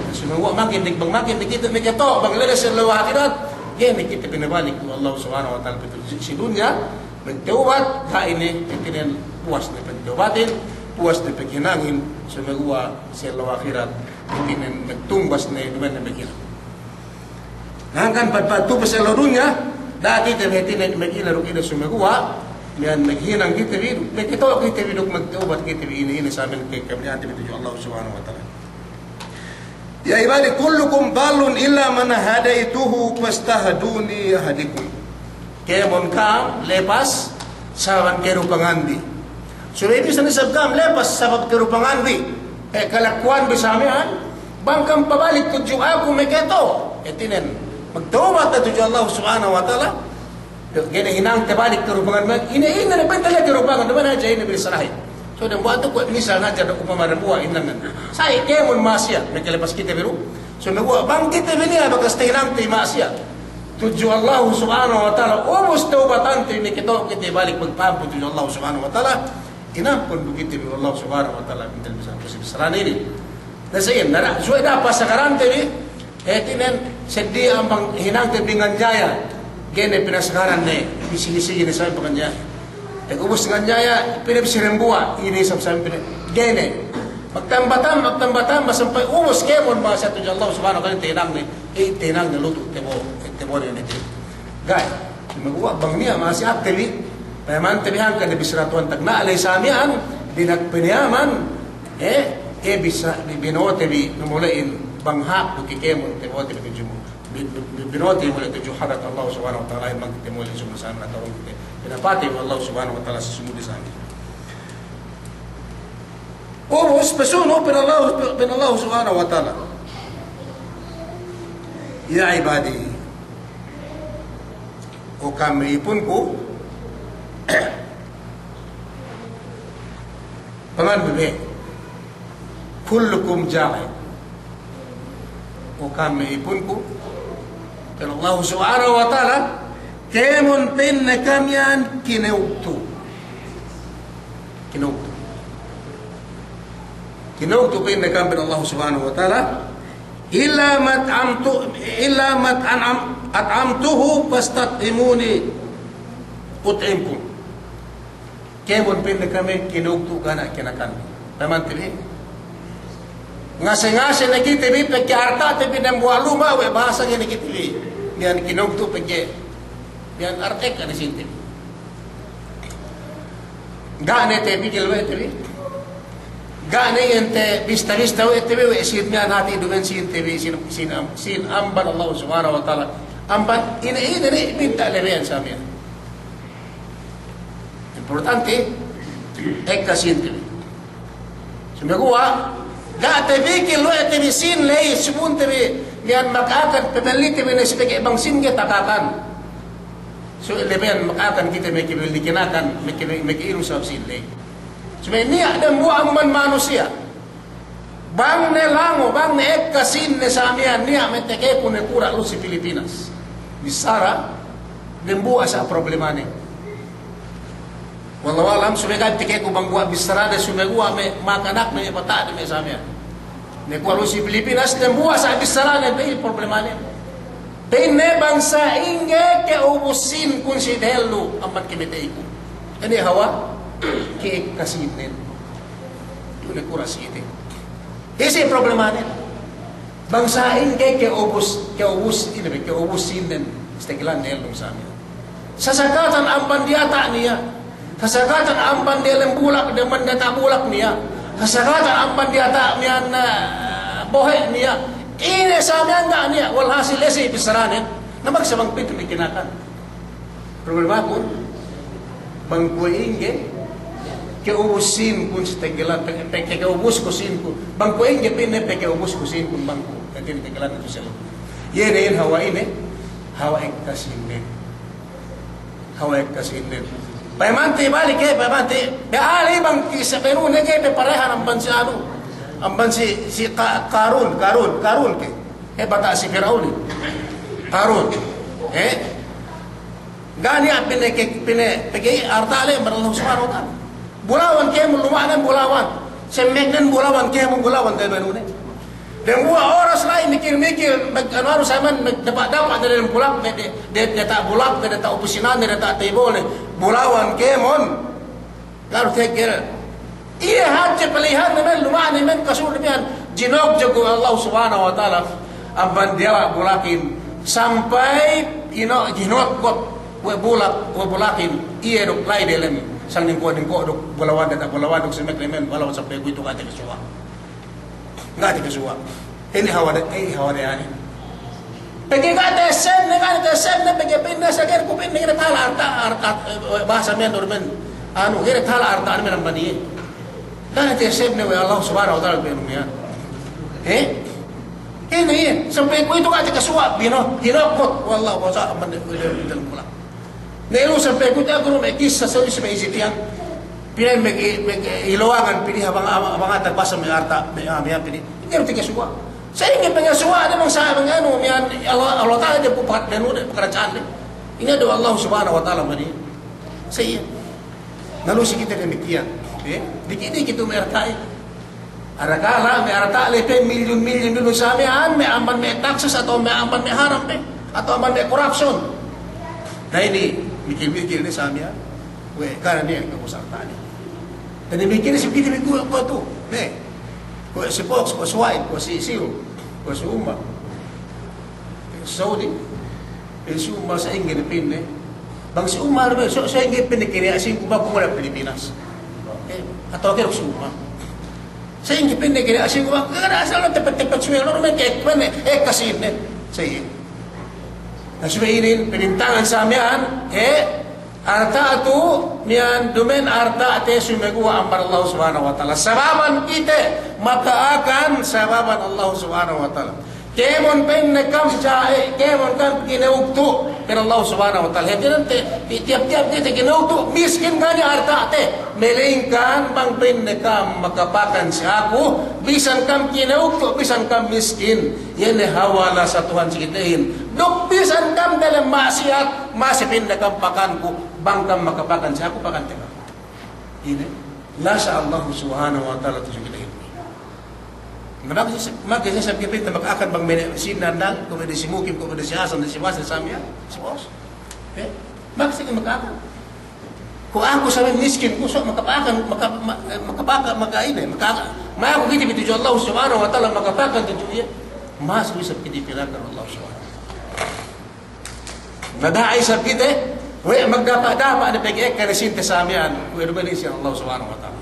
Sumeguwa' makin duk, bang makin duk kite makato'o, bang lele si ellew ahirat, ga'i ne kite pinabalik we' Allah Subhanahu wa Ta'ala pitu si, si dunya, magtawbat, ga'i ne, hātinen puwas ne pagtawbatin, puwas ne paghinangin, sumeguwa' si ellew ahirat, hātinen magtumbas ne, duma'in ne maghinang. Na hangkan pag, pagtumbas si ellew dunya, da'a kite hātinen maghinang duk ine, sumeguwa' miya'an maghinang kite bi, makato'o kite bi duk magtawbat kite bi, ine, ine sa miya'an kakabaya'ante bi tudju Allah Subhanahu wa Ta'ala. Ya ibadi kullukum dallun illa man hadaytuhu fastahduni ahdikum. Kēmon ka'am lepas sabab karupanganbi. Subey bisan isab ka'am lepas sabab karupanganbi. Eh, kalakuwanbi sa miya'an, bang ka'am pabalik tudju aku makato'o. Hātinen, magtawbat tudju Allah Subhanahu wa Ta'ala. Ga'i ne hinangte balik karupangan, ine, ine ne pa'inte le karupangan, duma'in hadja ine bissarahin. So, dambuwa' tu kuwe' misal hadja, upama dambuwa' hinangan. Sa'i kēmon ma'asiyat, makalepas kite bi du. So, dambuwa' bang kite bi niya' bakas tahinangte ma'asiyat tudju Allah Subhanahu wa Ta'ala, ubus tawbatante, makato'o kite balik magpa'ampun tudju Allah Subhanahu wa Ta'ala, inampun du kite bi Allah Subhanahu wa Ta'ala, pintel bisa, bisa bissarahin inin. Na sa iyan, na, subey da'a pasagarante bi, hātinen, seddi amban hinangte bi nganyaya. Ga'i ne pinasagaran ne, bisigi-sigi ne sa miya'an panganyaya. Pag ubus nganyaya, pī ne bi si dambuwa', ine isab sa miya'an pī ne. Ga'i ne. Magtamba-tamba, magtamba-tamba, sampay ubus kēmon ma'asiyat tudju Allah Subhanahu wa Ta'ala, tahinangne. Eh, tahinangne lutu', tabo'o, eh, tabo'o ne te. Ga'i. Sumeguwa' bang niya' ma'asiyatte bi, payamante bi hangkan ne bissara Tuhan tagna' ley sa miya'an, dina'ak pinayaman, eh, eh, bisa, bi-, bino'ote bi, numole'in, bang hāp du ke kēmon, tabo'ote bi tudju mu. Bi-, bi-, bi-, bino'ote bi mole' tudju hadarat Allah Subhanahu wa Ta'ala, bang kite mole' sumasa miya'an atawa kite pinapatey we' Allah Subhanahu wa Ta'ala si sumudi sa miya'an. Ubus, pasunu' pa'in Allah, pa'in Allah Subhanahu wa Ta'ala. Ya ibadi, o ka'am me' ipunku, paman bebe, kullukum ja'i. O ka'am me' ipunku, pa'in Allah Subhanahu wa Ta'ala, kēmon pa'inne ka'am iyan kinugtu'. Kinugtu'. Kinugtu' pa'inne ka'am pa'in Allah Subhanahu wa Ta'ala, illa man at'amtu, illa man an'am, at'amtuhu fastat'imuni ut'imkum. Kēmon pa'inne ka'am kinugtu' ga' ne kinakan. Payamante bi? Ngase-ngase ne kite bi, pegge' arta'te bi dambuwa' luma' we' bahasa ga'i ne kite bi. Miya'an kinugtu' pegge' miya'an arta'ekka ne sīnte bi. Ga' ne te pikil we' te bi. Ga' ne iyan te bista-bista we' te bi, we' sīn miya'an hāti duma'in sīnte bi, sīn, sīn am-, sīn amban Allah Subhanahu wa Ta'ala. Amban ine, ine ne minta' lebeyan sa miya'an. Importante, ekka sīnte bi. Sumeguwa', ga' te pikil we' te bi sīn ley, subunte bi, miya'an maka'akan, pamellite bi ne si pegge' bang sīn ga'i taka'akan. So, lebeyan maka'akan kite meke belli kinakan, meke, meke inu sabab sīn ley. Subey niya' dambuwa' amban manusiya'. Bang ne lango, bang ne ekka sīnne sa miya'an, niya' me' tekeku ne kura' lu si Pilipinas. Bissara, dembuwa' sa' problemane. Wallahu a'lam, subey ga' tekeku bang guwa' bissarane, subey guwa' me' makanakne, me' bata'ne, me' sa miya'an. Ne kura' lu si Pilipinas, dembuwa' sa' bissarane, pe problemane. Pa'inne bang sa'ingge ke'ubus sīnkun si dehellu, amban kemateyku. Ine hawal, ke'ekka sīnnen. Iyu ne kura' si kite. Isi problemane. Bang sa'ingge ke'ubus, ke'ubus, ine be, ke'ubus sīnnen. Istegilan dehellu sa miya'an. Sasakatan amban diyata' niya'. Sasakatan amban diyalem bulak, amban diyata' bulak niya'. Sasakatan amban diyata' miya'an, eh, bohe' niya'. Ine sa miya'an ga' niya', walhasil isi bissaranen. Na bang sa bang pitu mikinakan. Problemakun, bang kuwe' ingge, ke'ubus sīnkun si tegelan, pe-, pe-, ke'ubusku sīnkun. Bang kuwe' ingge pa'inne pe ke'ubusku sīnkun bang ku. Inin tegelan itu selu. Iye ne in hawal ine, hawal ekka sīnnen. Hawal ekka sīnnen. Payamante balik ke, payamante. Be ali bang kisa benune ke, pe parehan amban si anu. Amban si, si Ka-, Karun, Karun, Karun ke. He bata' si Piraunin. Karun. He? Ga' niya' pa'inne ke, pa'inne, pegge' arta' le amban Allah Subhanahu wa Ta'ala. Bulawan kēmon, luma'nen bulawan. Semmeknen bulawan kēmon, bulawan kēmon ne. Dembuwa' oras la'i mikil-mikil, mag-, anu, anu, sa miya'an, magdapa'-dapa' ne dem bulak, de, de, de, diyata' bulak, de, diyata' opisinane, de, diyata' table ne. Bulawan kēmon. Lalu teggel. Iye hadja pilihanne miya'an, luma'ne miya'an, kasūne miya'an. Jinogjog we' Allah Subhanahu wa Ta'ala amban diyawa' bulakin. Sampay ino-, jinotkot we' bulak, we' bulakin. Iye duk la'i delem. Sangdingko'-dingko' duk bulawan, diyata' bulawan duk semmek ne miya'an, bulawan sampay kuwe'itu ga' takasuwa'. Ga' takasuwa'. Inin hawal de, inin hawal de inin. Pegge' ga' ta'essebne, ga' ta'essebne, pegge' pa'inne sa' kēmon ku pa'inne, kēmon tala arta', arta', eh, bahasa miya'an, duma'in. Anu, kēmon tala arta' miya'an amban iye. Ga' ta'essebne we' Allah Subhanahu wa Ta'ala pa'inne miya'an. He? Inin, inin. Sampay kuwe'itu ga' takasuwa', bino, jinotkot we' Allah, bahasa amban iye, iye, iye, iye, Ne ilu sampay kuwe'itu aku me' kissa sa' isab me' isi tiyan. Pina'i me', me' iluwangan pina'i abang, abang, abang ata basa me' arta', me', ah, me' pina'i. Ine du takasuwa'. Sa'ingge pangasuwa'ne bang sa' bang anu, miya'an Allah, Allah Ta'ala de bu pakat benu de pakaradja'an de. Ine du Allah Subhanahu wa Ta'ala mani. Sa' iye. Na lu si kite damikkiyan. Eh, diki'-diki' tu me' arta'in. Arakala' me' arta' le pe milyun-milyun dulu sa miya'an, me' amban me' taksis atawa me' amban me' haram pe, atawa amban me' korupsiyon. Na inin, mikil-mikil ne sa miya'an, we' kana' ne, kuwe' arta' ne. Na inin mikil ne si kite bi kuwe', kuwe' tu, ne. Kuwe' si Fox, kuwe' si Wa'in, kuwe' si Siyu, kuwe' si Umma. Saudi, eh, si Umma sa'ingge ne pa'inne. Bang si Umma, so, sa'ingge pa'inne kene asingku bang ku mula Pilipinas. Eh, atawa kene si Umma. Sa'ingge pa'inne kene asingku bang, kene asal na tepet-tepet suwe, lor me' ke, pa'inne, eh, ekka sīnne. Sa'ingge. Na suwe inin, pinintangan sa miya'an, eh, arta' tu, miya'an duma'in arta'te sumeguwa' amban Allah Subhanahu wa Ta'ala. Sababan kite maka'akan, sababan Allah Subhanahu wa Ta'ala. Kēmon pa'inne kam ja'e, kēmon kam kinewugtu', pa'in Allah Subhanahu wa Ta'ala. Hātinen te, tiyap-tiyap kite kinewugtu', miskin ga' niya' arta'te. Malayingkan bang pa'inne kam makapakan si aku, bisan kam kinewugtu', bisan kam miskin. Iye ne hawal sa Tuhan si kitehin. Duk bisan kam dalem ma'asiyat, masi pa'inne kam pakanku, bang kam makapakan si aku, pakante kam. Ine, lasa Allah Subhanahu wa Ta'ala tudju kitehin. Na bang si, maka si sabab kite maka'akan bang mene' si Nandang, kuwe' de si Mukim, kuwe' de si Hasan, de si Basri, sa miya'an, si Bos. Eh, maka si maka'akan. Kuwe' aku sa miya'an miskin, kuwe' sa makapakan, maka, ma-, makapakan, maka ine, maka, ma aku kite bi tudju Allah Subhanahu wa Ta'ala makapakan tudju iye. Mas bisa kite pilakan Allah Subhanahu wa Ta'ala. Na da'a isab kite, we' magdapa'-dapa' ne pegge' ekka ne sīnte sa miya'an, we' duma'in si Allah Subhanahu wa Ta'ala.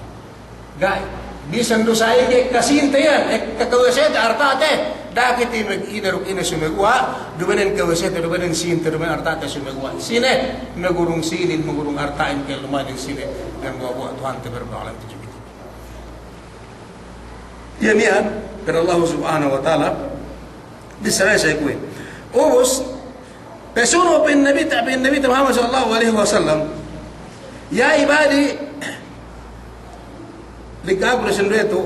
Ga'i, bisan du sa'ingge ekka sīnte iyan, ekka kawesete arta'te, da'a kite mag-ine duk ine sumeguwa', duma'in kawesete, duma'in sīnte, duma'in arta'te sumeguwa'. Sine, magurung sīnin, magurung arta'in, kalumanin sine, dambuwa'-buwa' Tuhante berdoa lagi tudju kite. Iye miya'an, pa'in Allah Subhanahu wa Ta'ala, bissara sa kuwe'. Ubus, pasunu' pa'in Nabi, pa'in Nabi Muhammad sallallahu alaihi wasallam, ya ibadi, likaku ne sinduwe tu,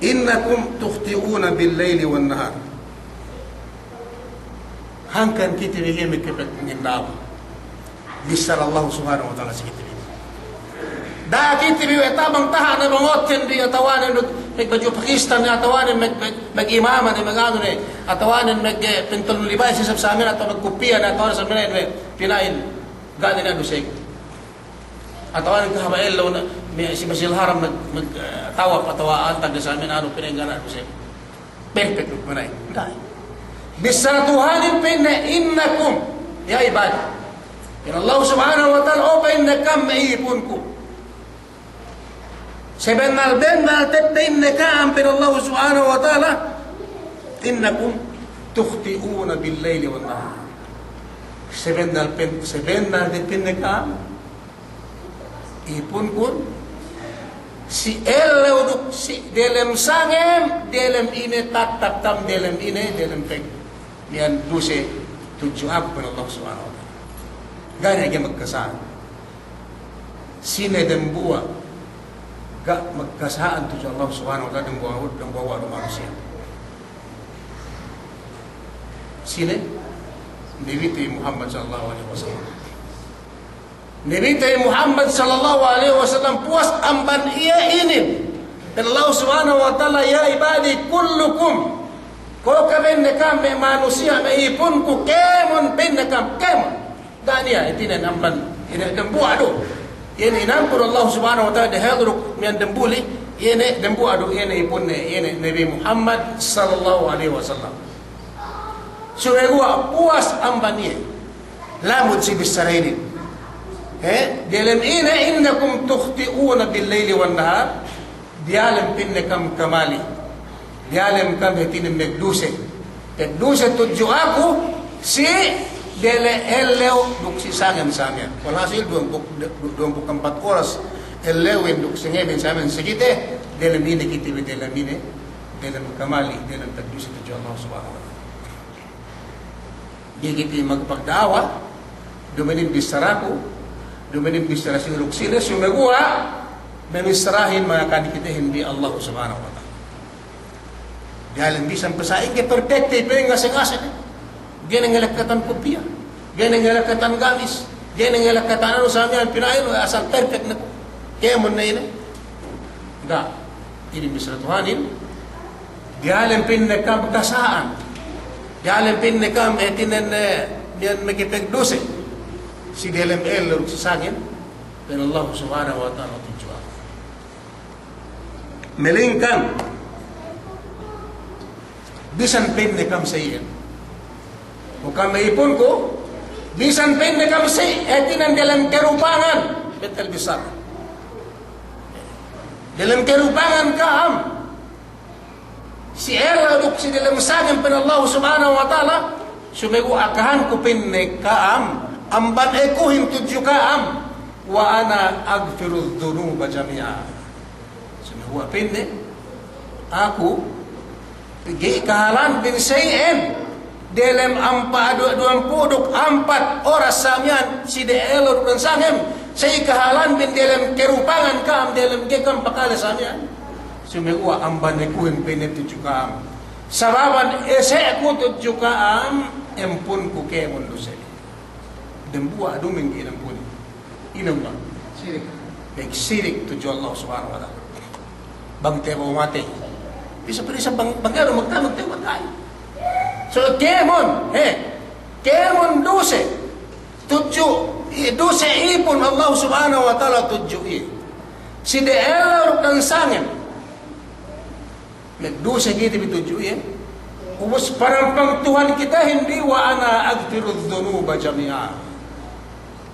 إنكم تخطئون بالليل والنهار. Hangkan kite bi ga'i makapaghinang. Bissara Allah Subhanahu wa Ta'ala si kite bi. Da'a kite bi we' tabang taha' ne bang oten bi, atawanen mag-, magbadju Pakistan ne, atawanen mag-, mag-, magimama ne, maganu ne, atawanen mag-, eh, pintul libay si sab samin, atawa magkupiya ne, atawanen samin ne, pina'in. Ga' ne niya' duse. Atawanen kahaba' ellew ne, me' si Masjidil Haram mag-, mag-, eh, tawaf, atawa antag ne samin anu, pina'in ga' ne duse. Perfect duk mana'in. Da'a. Bissara Tuhanin pa'inne, إنكم, ya ibadi. Pa'in Allah Subhanahu wa Ta'ala, o pa'inne ka'am me' ipunku. Sabennal-bennal te pa'inne ka'am, pa'in Allah Subhanahu wa Ta'ala, إنكم تخطئون بالليل والنهار. Sabennal pa'in-, sabennal te pa'inne ka'am. Ipunkun, si ellew duk si delem sangem, delem ine tattap ka'am, delem ine, delem peg-, miya'an duse tudju aku, pa'in Allah Subhanahu wa Ta'ala. Ga' ne ga'i magkasa'an. Sine dembuwa' ga' magkasa'an tudju Allah Subhanahu wa Ta'ala, dembuwa', dembuwa' du manusiya'. Sine? Nabite Muhammad sallallahu alaihi wasallam. Nabite Muhammad sallallahu alaihi wasallam puwas amban iye inin. Pa'in Allah Subhanahu wa Ta'ala, يا عبادي كلكم. Ko' ka'am pa'inne ka'am me' manusiya', me' ipunku, kēmon pa'inne ka'am, kēmon. Ga' niya', hātinen amban, iye ne dembuwa' du. Iye ne inampun Allah Subhanahu wa Ta'ala dehellu duk miya'an dembuli, iye ne dembuwa' du, iye ne ipunne, iye ne Nabi Muhammad sallallahu alaihi wasallam. Sumeguwa' puwas amban iye. Lamud si bissara inin. He? Diyalem ine, إنكم تخطئون بالليل والنهار. Diyalem pa'inne ka'am kamali. Diyalem ka'am hātinen magduse. Magduse tudju aku si diyalem ellew duk si sangem samiyan. Walhasil duwempū', du-, duwempū' ampat oras ellewin duk sangemin samiyan si kite, diyalem ine kite bi, diyalem ine, diyalem kamali, diyalem magduse tudju Allah Subhanahu wa Ta'ala. Ga'i kite magpagda'awa, duma'in bissaraku, duma'in bissara sine duk sine, sumeguwa' me' bissarahin mangakahan kitehin bi Allah Subhanahu wa Ta'ala. Diyalem bisan pe sa'ingge perfect, pe ngase-ngase ne. Ga'i ne ngalakatan kupiya, ga'i ne ngalakatan gamis, ga'i ne ngalakatan anu samiyan pina'in, asal perfect ne. Kēmon ne ine. Ga'. Inin bissara Tuhanin. Diyalem pa'inne ka'am kasa'an. Diyalem pa'inne ka'am, eh, hātinen, eh, miya'an makapagduse si diyalem ellew duk si sangem, pa'in Allah Subhanahu wa Ta'ala tudju aku. Melingkan bisan pa'inne ka'am sa iyan. O ka'am me' ipunku, bisan pa'inne ka'am sa iyan, hātinen diyalem karupangan, betel bissara. Diyalem karupangan ka'am si ellew duk si diyalem sangem, pa'in Allah Subhanahu wa Ta'ala, sumeguwa' akahanku pa'inne ka'am, amban akuhin tudju ka'am, وأنا أغفر الذنوب جميعا. Sumeguwa' pa'inne, aku ga'i kahalanbin sa iyan, diyalem ampa-, du-, duwempū' duk ampat oras samiyan si diyalem ellew duk sangem, sa'i kahalanbin diyalem karupangan ka'am, diyalem ga'i ka'am pakale samiyan. Sumeguwa' amban akuhin pa'inne tudju ka'am. Sababan ese'ku tudju ka'am, ampunku kēmon duse. Dembuwa' duma'in ga'i inampuni. Ine ba? Sirik. Magsirik tudju Allah Subhanahu wa Ta'ala. Bang te bu matey. Bisan, bisan bang, bang anu magtanu te matey. So, kēmon, he. Kēmon duse. Tudju, i-, duse ipun Allah Subhanahu wa Ta'ala tudju iye. Si diyalem ellew duk sangem. Magduse kite bi tudju iye. Ubus panampang Tuhan kitehin bi, وأنا أغفر الذنوب جميعا.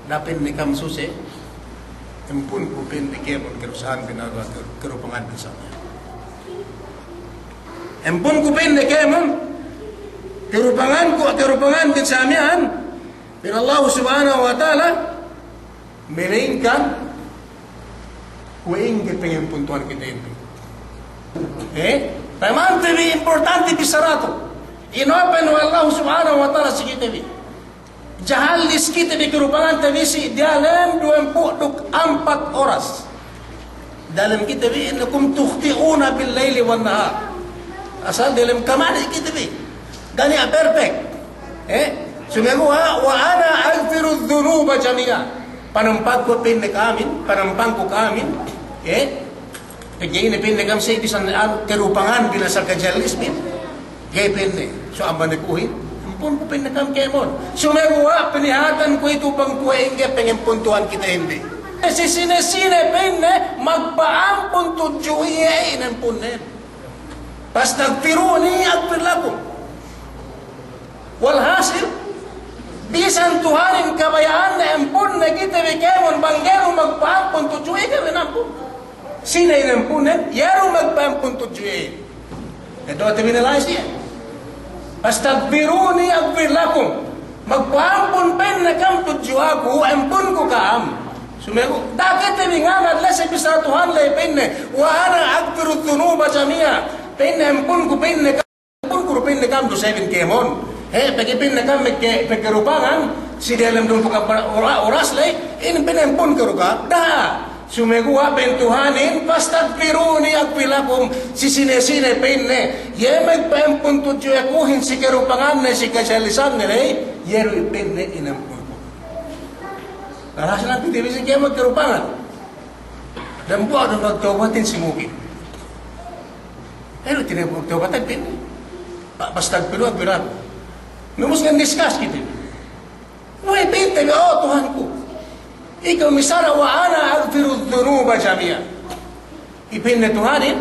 Da'a pa'inne ka'am suse, ampunku pa'inne kēmon karusahanbin, karupanganbin samiyan. Ampunku pa'inne kēmon karupanganku, karupanganbin samiyan. Pa'in Allah Subhanahu wa Ta'ala, melaingkan kuwe' ingge pangampun Tuhan kitehin bi. Eh? Payamante bi importante bissara tu. Inopen we' Allah Subhanahu wa Ta'ala si kite bi. Jahallis kite bi karupangante bi si diyalem duwempū' duk ampat oras. Dalem kite bi, "Innakum tukhti'una bil-layli wan-nahar." Asal dalem kamali' kite bi. Ga' niya' perfect. Eh? Sumeguwa', "Wa ana aghfiru dhunuba jami'a." Panampangku pa'inne ka'amin, panampangku ka'amin. Eh? Pegge' ine pa'inne ka'am sa' bisan anu karupangan bi asal kajallis bi. Ga'i pa'inne, so amban ne kuhin, ampunku pa'inne ka'am kēmon. Sumeguwa' pinihatan ku itu bang kuwe' ingge pangampun Tuhan kite inin. Si sine-sine pa'inne magpa'ampun tudju iye, inampunnen. "Fastaghfiruni aghfir lakum." Walhasil, bisan Tuhanin kabaya'anne ampunne kite bi kēmon bang ga'i du magpa'ampun tudju iye, ga'i du inampun. Sine inampunnen, iye du magpa'ampun tudju iye. Kedua te bi ne la'i siye. "Fastaghfiruni aghfir lakum." Magpa'ampun pa'inne ka'am tudju aku, ampunku ka'am. Sumegu, da'a kite bi ngana, lesse bissara Tuhan ley pa'inne, "Wa ana aghfiru dhunuba jami'a." Pa'inne ampunku pa'inne ka'am, ampunku pa'inne ka'am dusebin kēmon. He, pegge' pa'inne ka'am magke-, magkarupangan, si delem dumpuk ora-, oras ley, inin pa'inne ampun karupangan. Da'a. Sumeguwa' pa'in Tuhanin, "Fastaghfiruni aghfir lakum." Si sine-sine pa'inne, iye magpa'ampun tudju akuhin si karupanganne, si kajallisanne ley, iye du pa'inne inampunku. Alhasil kite bi si kēmon karupangan. Dambuwa' du magtawbatin si mukim. Iye du tinawbat tawbatan pa'inne. "Fa-, fastaghfiruni aghfir lakum." Numus ngan discuss kite bi. Nuwi pa'inte bi, "O Tuhanku, ikaw missara, wa ana aghfiru dhunuba jami'a." Ipa'inne Tuhanin,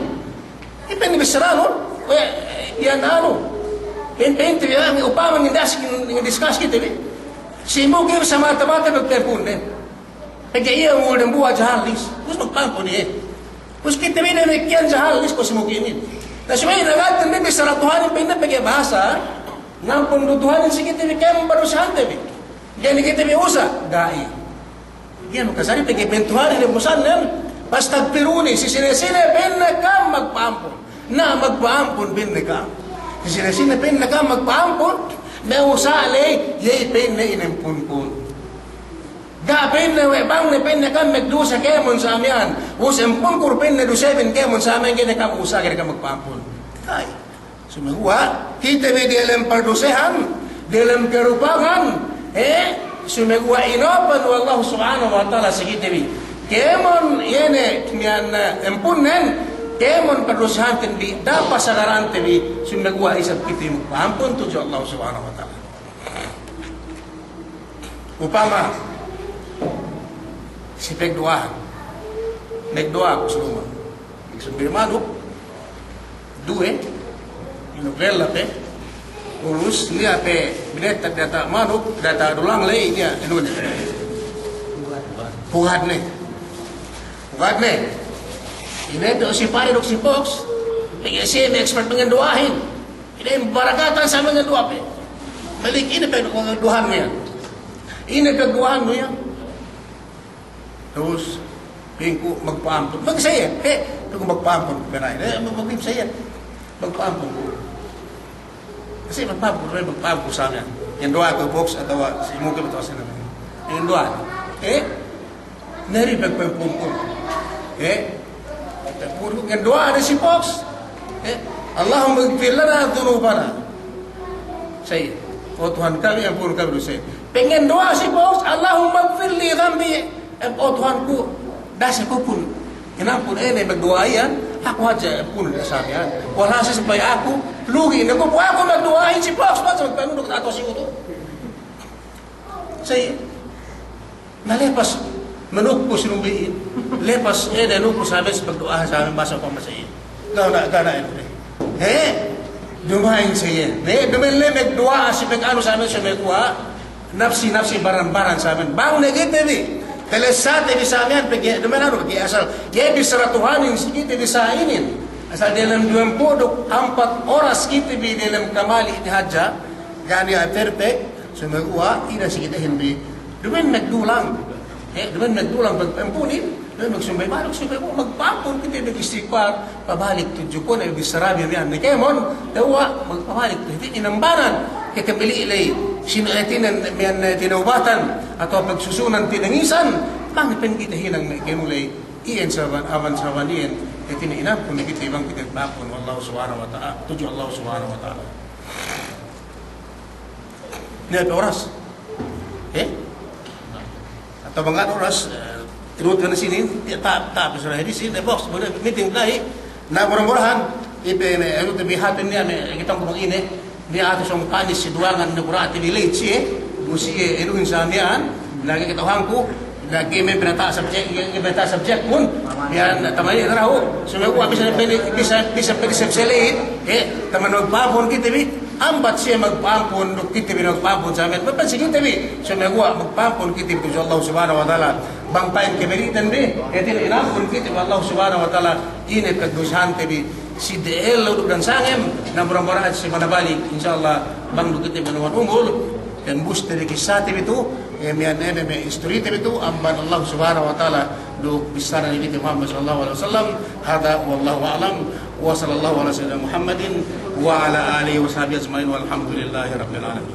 ipa'inne bissaranu, we', iyan anu. Pa'in-, pa'inte bi, ah, upama ngindiskas, ngindiskas kite bi. Si mukim samata-mata magpa'ampunnen. Pegge' iye umul dambuwa' jahallis, ubus magpa'ampun iye. Ubus kite bi damikkiyan jahallis kuwe' si mukimin. Na subey inagaten bi bissara Tuhanin pa'inne pegge' bahasa, ngampun du Tuhanin si kite bi kēmon padusahante bi. Ga'i ne kite bi usa', ga'i. Iye nu kasari pegge' pa'in Tuhanin ne pusannen, "Fastaghfiruni," si sine-sine pa'inne ka'am magpa'ampun. Na magpa'ampun pa'inne ka'am. Si sine-sine pa'inne ka'am magpa'ampun, me' usa' ley, iye pa'inne inampunkun. Ga' pa'inne we' bang ne pa'inne ka'am magdusa kēmon sa miya'an. Ubus ampunku pa'inne dusebin kēmon sa miya'an, ga'i ne ka'am usa', ga'i ne ka'am magpa'ampun. Ay. Sumeguwa', kite bi diyalem pardusehan, diyalem karupangan, eh, sumeguwa' inopen we' Allah Subhanahu wa Ta'ala si kite bi. Kēmon iye ne miya'an, eh, ampunnen, kēmon pardusehanten bi, da'a pasagarante bi, sumeguwa' isab kite bi magpa'ampun tudju Allah Subhanahu wa Ta'ala. Upama, si pagduwahan. Magduwaha ku si luma'. Magsumbili' manuk. Duwe. Inu bella pe. Ubus niya' pe binetta' diyata' manuk, diyata' dulang ley niya', inu ne. Puhadne. Puhadne. Ine pe si pare duk si poks. Pegge' siye me' expert manganduwahin. Ine barakatan sa manganduwaha pe. Malik ine pe duwahannu iyan. Ine pe duwahannu iyan. Terus, pa'inku magpa'ampun. Mag-, sa iye, eh, pa'inku magpa'ampun. Pa'in iye, eh, mag-, mag-, sa iye. Magpa'ampun. Kasi magpa'ampun, magpa'ampun sa miya'an. Iyan duwaha ku poks atawa si mukim atawa sine miya'an. Iyan duwaha. Eh? Neri pag-, pagpa'ampunku. Eh? Pagpa'ampunku, ngan duwa'a ne si poks. Eh? "Allahumma ighfir lana dhunubana." Sa iye, "O Tuhan kami, ampun kami dusa." Pag ngan duwa'a si poks, "Allahumma ighfir li dhanbi." Eh, "O Tuhanku, dase ku pun. Inampun." Ine magduwa'a iyan, aku hadja ampun dase miya'an. Walhasil sampay aku, lugi' ne ku, aku magduwa'in si poks, bang sa magpa'ampun atawa si utu. Sa iye. Na lepas manukku sinumbi'in. Lepas, eh, de nukku sa miya'an si pagduwa'a sa miya'an basa upama sa iye. Ga' na, ga' na inu de. He? Duma'in sa iye. He, duma'in le magduwa'a si pag-anu sa miya'an, si magduwa'a. Nafsi, nafsi, baran, baran sa miya'an. Bang ne kite bi. Talessate bi sa miya'an, pegge' duma'in anu, pegge' asal. Iye bissara Tuhanin si kite bi sa inin. Asal diyalem duwempū' duk ampat oras kite bi diyalem kamali' inin hadja. Ga' niya' perfect. Sumeguwa' ine si kitehin bi, duma'in magdulang. Eh, duma'in magdulang pag-, ampunin, duma'in magsumbay balik, sumeguwa' magpa'ampun kite, mag-istigfar, pabalik tudju kuwe' ne bissara bi miya'an ne kēmon, tewwa' magpabalik tudju inambanan, kite mili' ley, sine hātinen miya'an, eh, tinawbatan, atawa pagsusunan tinangisan, bang pa'in kite hinang me' kēmon ley. Iyan saban, aban saban iyan, hātinen inampun kite bang kite magpa'ampun we' Allah Subhanahu wa Ta'ala, tudju Allah Subhanahu wa Ta'ala. Niya' pe oras? Eh? Atawa bang ga' oras, eh, tinut ka ne sinin, ta'ab, ta'ab, sura hadis, ne box, boleh meeting la'i. Na mura-murahan, ipe me', anu te bi hātinen niya' me', kitang ku bang ine, niya' atu sōng panis si duwangan ne kura'ate bi late siye, bu siye, anu insa miya'an, na ga'i kata'uhanku, na ga'i me' pinata' subject, ga'i me' pinata' subject pun, miya'an, tamani rahu, sumeguwa' bisan pe, bisan, bisan pe siye late, eh, taman magpa'ampun kite bi, ambat siye magpa'ampun, duk kite bi magpa'ampun sa miya'an, mapansin kite bi, sumeguwa' magpa'ampun kite bi tudju Allah Subhanahu wa Ta'ala, bang pa'in kabali'ten bi, hātinen inampun kite bi Allah Subhanahu wa Ta'ala, ine pagdusahante bi, si de'ellu duk dan sangem, na mura-murahan si manabalik, insya Allah, bang duk kite bi manuwan umul, tembuste bi kissate bi tu, eh, miya'an eme me' istorite bi tu, amban Allah Subhanahu wa Ta'ala, duk bissara Nabi Muhammad sallallahu alaihi wasallam, hadha wallahu a'lam, wa sallallahu ala sayyidina Muhammadin, wa ala alihi wa sahbihi ajma'in, walhamdulillahi rabbil alamin.